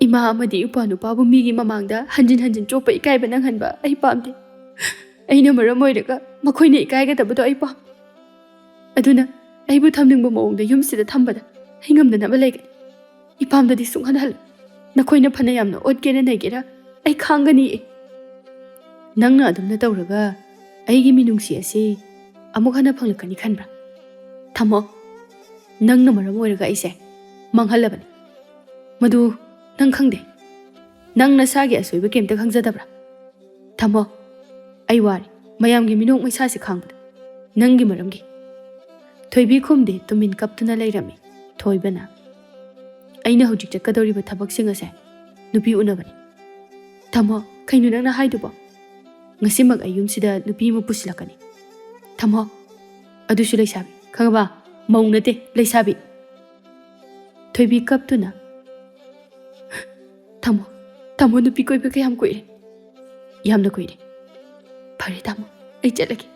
ꯏꯃꯥ ꯑꯃꯗꯤ ꯏꯄ꯭ꯋꯥ ꯅꯨꯄꯥꯕꯨ ꯃꯤꯒꯤ ꯃꯃꯥꯡꯗ ꯍꯟꯖꯤꯟ ꯍꯟꯖꯤꯟ ꯆꯣꯞꯄ ꯏꯀꯥꯏꯕ ꯅꯪꯍꯟꯕ ꯑꯩ ꯄꯥꯝꯗꯦ꯫ ꯑꯩꯅ ꯃꯔꯝ ꯑꯣꯏꯔꯒ ꯃꯈꯣꯏꯅ ꯏꯀꯥꯏꯒꯗꯕꯗꯣ ꯑꯩ ꯄꯥꯝ꯫ ꯑꯗꯨꯅ ꯑꯩꯕꯨ ꯊꯝꯅꯤꯡꯕ ꯃꯑꯣꯡꯗ ꯌꯨꯝꯁꯤꯗ ꯊꯝꯕꯗ ꯑꯩ ꯉꯝꯗꯅꯕ ꯂꯩꯒꯅꯤ꯫" ꯏꯄꯥꯝꯗꯗꯤ ꯁꯨꯡꯍꯟ ꯍꯜꯂꯣꯏ꯫ ꯅꯈꯣꯏꯅ ꯐꯅ ꯌꯥꯝꯅ ꯑꯣꯠꯀꯦꯅ ꯅꯩꯒꯦꯔꯥ, ꯑꯩ ꯈꯥꯡꯒꯅꯤꯌꯦ꯫ ꯅꯪꯅ ꯑꯗꯨꯝꯅ ꯇꯧꯔꯒ ꯑꯩꯒꯤ ꯃꯤꯅꯨꯡꯁꯤ ꯑꯁꯤ ꯑꯃꯨꯛ ꯍꯟꯅ ꯐꯪꯂꯛꯀꯅꯤ ꯈꯟꯕ꯭ꯔꯥ? ꯊꯝꯃꯣ꯫ ꯅꯪꯅ ꯃꯔꯝ ꯑꯣꯏꯔꯒ ꯑꯩꯁꯦ ꯃꯥꯡꯍꯜꯂꯕꯅꯤ꯫ ꯃꯗꯨ ꯅꯪ ꯈꯪꯗꯦ꯫ ꯅꯪ ꯅꯁꯥꯒꯤ ꯑꯁꯣꯏꯕ ꯀꯩꯝꯇ ꯈꯪꯖꯗꯕ꯭ꯔꯥ? ꯊꯝꯃꯣ꯫ ꯑꯩ ꯋꯥꯔꯦ꯫ ꯃꯌꯥꯝꯒꯤ ꯃꯤꯅꯣꯛ ꯃꯩꯁꯥꯁꯦ ꯈꯥꯡꯕꯗ꯫ ꯅꯪꯒꯤ ꯃꯔꯝꯒꯤ꯫ ꯊꯣꯏꯕꯤ ꯈꯨꯝꯗꯦ, ꯇꯨꯃꯤꯟ ꯀꯞꯇꯨꯅ ꯂꯩꯔꯝꯃꯤ꯫ ꯊꯣꯏꯕꯅ, "ꯑꯩꯅ ꯍꯧꯖꯤꯛ ꯆꯠꯀꯗꯧꯔꯤꯕ ꯊꯕꯛꯁꯤꯡ ꯑꯁꯦ ꯅꯨꯄꯤ ꯎꯅꯕꯅꯤ꯫" "ꯊꯝꯃꯣ, ꯀꯩꯅꯣ ꯅꯪꯅ ꯍꯥꯏꯗꯨꯕꯣ? ꯉꯁꯤꯃꯛ ꯑꯩ ꯌꯨꯝꯁꯤꯗ ꯅꯨꯄꯤ ꯑꯃ ꯄꯨꯁꯤꯜꯂꯛꯀꯅꯤ꯫" "ꯊꯝꯃꯣ, ꯑꯗꯨꯁꯨ ꯂꯩꯁꯥꯕꯤ, ꯈꯪꯉꯕ? ꯃꯧ ꯅꯠꯇꯦ, ꯂꯩꯁꯥꯕꯤ꯫" ꯊꯣꯏꯕꯤ ꯀꯞꯇꯨꯅ, "ꯊꯝꯃꯣ, ꯊꯝꯃꯣ, ꯅꯨꯄꯤ ꯀꯣꯏꯕ ꯀꯌꯥꯝ ꯀꯨꯏꯔꯦ?" "ꯌꯥꯝꯅ ꯀꯨꯏꯔꯦ꯫" "ꯐꯔꯦ ꯊꯝꯃꯣ, ꯑꯩ ꯆꯠꯂꯒꯦ꯫"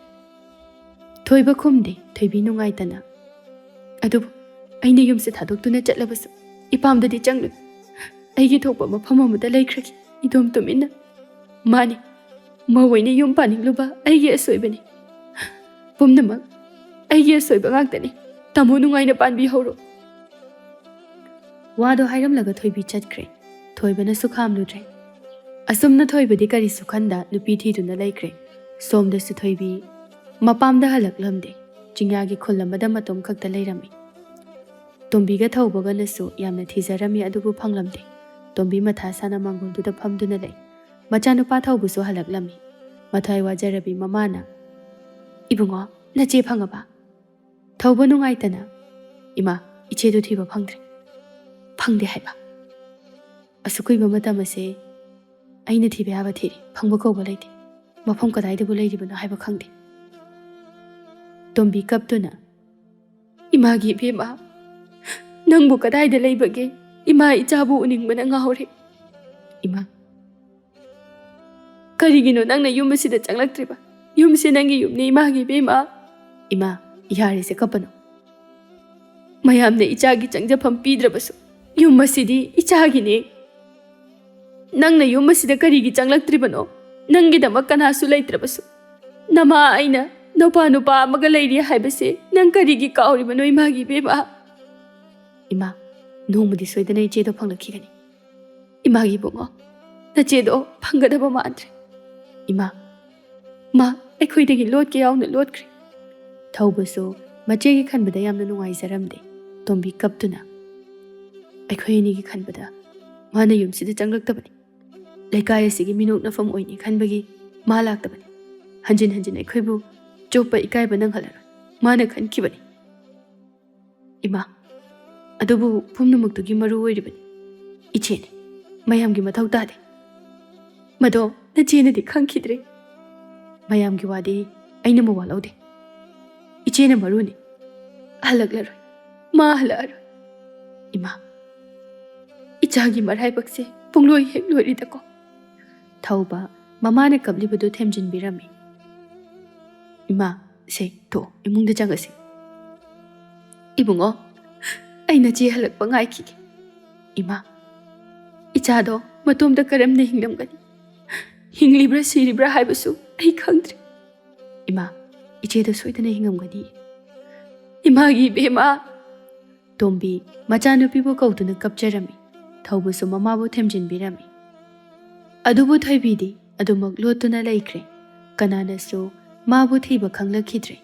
ꯊꯣꯏꯕ ꯈꯨꯝꯗꯦ꯫ ꯊꯣꯏꯕꯤ ꯅꯨꯡꯉꯥꯏꯇꯅ, "ꯑꯗꯨꯕꯨ ꯑꯩꯅ ꯌꯨꯝꯁꯦ ꯊꯥꯗꯣꯛꯇꯨꯅ ꯆꯠꯂꯕꯁꯨ ꯏꯄꯥꯝꯗꯗꯤ ꯆꯪꯂꯣꯏ꯫ ꯑꯩꯒꯤ ꯊꯣꯛꯄ ꯃꯐꯝ ꯑꯃꯗ ꯂꯩꯈ꯭ꯔꯒꯦ, ꯏꯇꯣꯝ ꯇꯨꯃꯤꯟꯅ꯫ ꯃꯥꯅꯤ, ꯃꯧ ꯑꯣꯏꯅ ꯌꯨꯝ ꯄꯥꯅꯤꯡꯂꯨꯕ ꯑꯩꯒꯤ ꯑꯁꯣꯏꯕꯅꯤ꯫ ꯄꯨꯝꯅꯃꯛ ꯑꯩꯒꯤ ꯑꯁꯣꯏꯕ ꯉꯥꯛꯇꯅꯤ꯫ ꯇꯥꯃꯣ ꯅꯨꯡꯉꯥꯏꯅ ꯄꯥꯟꯕꯤꯍꯧꯔꯣ꯫" ꯋꯥꯗꯣ ꯍꯥꯏꯔꯝꯂꯒ ꯊꯣꯏꯕꯤ ꯆꯠꯈ꯭ꯔꯦ꯫ ꯊꯣꯏꯕꯅꯁꯨ ꯈꯥꯝꯂꯨꯗ꯭ꯔꯦ꯫ ꯑꯁꯨꯝꯅ ꯊꯣꯏꯕꯗꯤ ꯀꯔꯤꯁꯨ ꯈꯟꯗ ꯅꯨꯄꯤ ꯊꯤꯗꯨꯅ ꯂꯩꯈ꯭ꯔꯦ꯫ ꯁꯣꯝꯗꯁꯨ ꯊꯣꯏꯕꯤ ꯃꯄꯥꯝꯗ ꯍꯜꯂꯛꯂꯝꯗꯦ꯫ ꯆꯤꯡꯌꯥꯒꯤ ꯈꯨꯜ ꯑꯃꯗ ꯃꯇꯣꯝ ꯈꯛꯇ ꯂꯩꯔꯝꯃꯤ꯫ ꯇꯣꯝꯕꯤꯒ ꯊꯧꯕꯒꯅꯁꯨ ꯌꯥꯝꯅ ꯊꯤꯖꯔꯝꯃꯤ, ꯑꯗꯨꯕꯨ ꯐꯪꯂꯝꯗꯦ꯫ ꯇꯣꯝꯕꯤ ꯃꯊꯥ ꯁꯥꯅ ꯃꯥꯡꯒꯣꯜꯗꯨꯗ ꯐꯝꯗꯨꯅ ꯂꯩ꯫ ꯃꯆꯥꯅꯨꯄꯥ ꯊꯧꯕꯁꯨ ꯍꯜꯂꯛꯂꯝꯃꯤ꯫ ꯃꯊ꯭ꯋꯥꯏ ꯋꯥꯖꯔꯕꯤ ꯃꯃꯥꯅ, "ꯏꯕꯨꯡꯉꯣ, ꯅꯆꯦ ꯐꯪꯉꯕ?" ꯊꯧꯕ ꯅꯨꯡꯉꯥꯏꯇꯅ, "ꯏꯃꯥ, ꯏꯆꯦꯗꯨ ꯊꯤꯕ ꯐꯪꯗ꯭ꯔꯦ꯫" "ꯐꯪꯗꯦ ꯍꯥꯏꯕ?" "ꯑꯁꯨꯛ ꯀꯨꯏꯕ ꯃꯇꯝ ꯑꯁꯦ ꯑꯩꯅ ꯊꯤꯕ ꯌꯥꯕ ꯊꯤꯔꯦ, ꯐꯪꯕ ꯀꯧꯕ ꯂꯩꯇꯦ꯫ ꯃꯐꯝ ꯀꯗꯥꯏꯗꯕꯨ ꯂꯩꯔꯤꯕꯅꯣ ꯍꯥꯏꯕ ꯈꯪꯗꯦ꯫" ꯇꯣꯝꯕꯤ ꯀꯞꯇꯨꯅ, "ꯏꯃꯥꯒꯤ ꯏꯕꯦꯝꯃ, ꯅꯪꯕꯨ ꯀꯗꯥꯏꯗ ꯂꯩꯕꯒꯦ? ꯏꯃꯥ ꯏꯆꯥꯕꯨ ꯎꯅꯤꯡꯕꯅ ꯉꯥꯎꯔꯦ꯫" "ꯏꯃꯥ, ꯀꯔꯤꯒꯤꯅꯣ ꯅꯪꯅ ꯌꯨꯝ ꯑꯁꯤꯗ ꯆꯪꯂꯛꯇ꯭ꯔꯤꯕ? ꯌꯨꯝꯁꯦ ꯅꯪꯒꯤ ꯌꯨꯝꯅꯤ, ꯏꯃꯥꯒꯤ ꯏꯕꯦꯝꯃ꯫" "ꯏꯃꯥ, ꯌꯥꯔꯦꯁꯦ, ꯀꯞꯄꯅꯨ꯫ ꯃꯌꯥꯝꯅ ꯏꯆꯥꯒꯤ ꯆꯪꯖꯐꯝ ꯄꯤꯗ꯭ꯔꯕꯁꯨ ꯌꯨꯝ ꯑꯁꯤꯗꯤ ꯏꯆꯥꯒꯤꯅꯦ꯫ ꯅꯪꯅ ꯌꯨꯝ ꯑꯁꯤꯗ ꯀꯔꯤꯒꯤ ꯆꯪꯂꯛꯇ꯭ꯔꯤꯕꯅꯣ? ꯅꯪꯒꯤꯗꯃꯛ ꯀꯅꯥꯁꯨ ꯂꯩꯇ꯭ꯔꯕꯁꯨ꯫ ꯅꯃꯥ ꯑꯩꯅ ꯅꯨꯄꯥ ꯅꯨꯄꯥ ꯑꯃꯒ ꯂꯩꯔꯤ ꯍꯥꯏꯕꯁꯦ ꯅꯪ ꯀꯔꯤꯒꯤ ꯀꯥꯎꯔꯤꯕꯅꯣ, ꯏꯃꯥꯒꯤ ꯏꯕꯦꯝꯃ?" "ꯏꯃꯥ, ꯅꯣꯡꯃꯗꯤ ꯁꯣꯏꯗꯅ ꯏꯆꯦꯗꯣ ꯐꯪꯂꯛꯈꯤꯒꯅꯤ꯫ ꯏꯃꯥꯒꯤ ꯏꯕꯨꯡꯉꯣ, ꯅꯆꯦꯗꯣ ꯐꯪꯒꯗꯕ ꯃꯥꯟꯗ꯭ꯔꯦ꯫ ꯏꯃꯥ, ꯃꯥ ꯑꯩꯈꯣꯏꯗꯒꯤ ꯂꯣꯠꯀꯦ ꯌꯥꯎꯅ ꯂꯣꯠꯈ꯭ꯔꯦ꯫ ꯊꯧꯕꯁꯨ ꯃꯆꯦꯒꯤ ꯈꯟꯕꯗ ꯌꯥꯝꯅ ꯅꯨꯡꯉꯥꯏꯖꯔꯝꯗꯦ꯫ ꯇꯣꯝꯕꯤ ꯀꯞꯇꯨꯅ, "ꯑꯩꯈꯣꯏ ꯑꯅꯤꯒꯤ ꯈꯟꯕꯗ ꯃꯥꯅ ꯌꯨꯝꯁꯤꯗ ꯆꯪꯂꯛꯇꯕꯅꯤ꯫ ꯂꯩꯀꯥꯏ ꯑꯁꯤꯒꯤ ꯃꯤꯅꯣꯛꯅꯐꯝ ꯑꯣꯏꯅꯤ ꯈꯟꯕꯒꯤ ꯃꯥ ꯂꯥꯛꯇꯕꯅꯤ꯫ ꯍꯟꯖꯤꯟ ꯍꯟꯖꯤꯟ ꯑꯩꯈꯣꯏꯕꯨ ꯆꯣꯞꯄ ꯏꯀꯥꯏꯕ ꯅꯪꯍꯜꯂꯔꯣꯏ꯫ ꯃꯥꯅ ꯈꯟꯈꯤꯕꯅꯤ꯫" ꯏꯃꯥ, ꯑꯗꯨꯕꯨ ꯄꯨꯝꯅꯃꯛꯇꯨꯒꯤ ꯃꯔꯨ ꯑꯣꯏꯔꯤꯕꯅꯤ ꯏꯆꯦꯅꯤ꯫ ꯃꯌꯥꯝꯒꯤ ꯃꯊꯧ ꯇꯥꯗꯦ꯫ ꯃꯗꯣ ꯅꯆꯦꯅꯗꯤ ꯈꯪꯈꯤꯗ꯭ꯔꯦ꯫ ꯃꯌꯥꯝꯒꯤ ꯋꯥꯗꯤ ꯑꯩꯅ ꯃꯋꯥ ꯂꯧꯗꯦ꯫ ꯏꯆꯦꯅ ꯃꯔꯨꯅꯤ꯫ ꯍꯜꯂꯛꯂꯔꯣꯏ꯫ ꯃꯥ ꯍꯜꯂꯛꯑꯔꯣꯏ꯫ ꯏꯃꯥ, ꯏꯆꯥꯒꯤ ꯃꯔꯥꯏꯕꯛꯁꯦ ꯄꯨꯡꯂꯣꯏ ꯍꯦꯛ ꯂꯣꯏꯔꯤꯗꯀꯣ꯫ ꯊꯧꯕ ꯃꯃꯥꯅ ꯀꯞꯂꯤꯕꯗꯨ ꯊꯦꯝꯖꯤꯟꯕꯤꯔꯝꯃꯤ꯫ "ꯏꯃꯥ, ꯁꯦ, ꯊꯣꯛꯑꯣ, ꯏꯃꯨꯡꯗ ꯆꯪꯉꯁꯤ꯫" "ꯏꯕꯨꯡꯉꯣ, ꯑꯩ ꯅꯆꯦ ꯍꯜꯂꯛꯄ ꯉꯥꯏꯈꯤꯒꯦ꯫" "ꯏꯃꯥ, ꯏꯆꯥꯗꯣ ꯃꯇꯣꯝꯇ ꯀꯔꯝꯅ ꯍꯤꯡꯂꯝꯒꯅꯤ? ꯍꯤꯡꯂꯤꯕ꯭ꯔꯥ ꯁꯤꯔꯤꯕ꯭ꯔꯥ ꯍꯥꯏꯕꯁꯨ ꯑꯩ ꯈꯪꯗ꯭ꯔꯦ꯫" "ꯏꯃꯥ, ꯏꯆꯦꯗꯣ ꯁꯣꯏꯗꯅ ꯍꯤꯡꯉꯝꯒꯅꯤ꯫" "ꯏꯃꯥꯒꯤ ꯏꯕꯦꯝꯃ!" ꯇꯣꯝꯕꯤ ꯃꯆꯥꯅꯨꯄꯤꯕꯨ ꯀꯧꯗꯨꯅ ꯀꯞꯆꯔꯝꯃꯤ꯫ ꯊꯧꯕꯁꯨ ꯃꯃꯥꯕꯨ ꯊꯦꯝꯖꯤꯟꯕꯤꯔꯝꯃꯤ꯫ ꯑꯗꯨꯕꯨ ꯊꯣꯏꯕꯤꯗꯤ ꯑꯗꯨꯃꯛ ꯂꯣꯠꯇꯨꯅ ꯂꯩꯈ꯭ꯔꯦ꯫ ꯀꯅꯥꯅꯁꯨ ꯃꯥꯕꯨ ꯊꯤꯕ ꯈꯪꯂꯛꯈꯤꯗ꯭ꯔꯦ꯫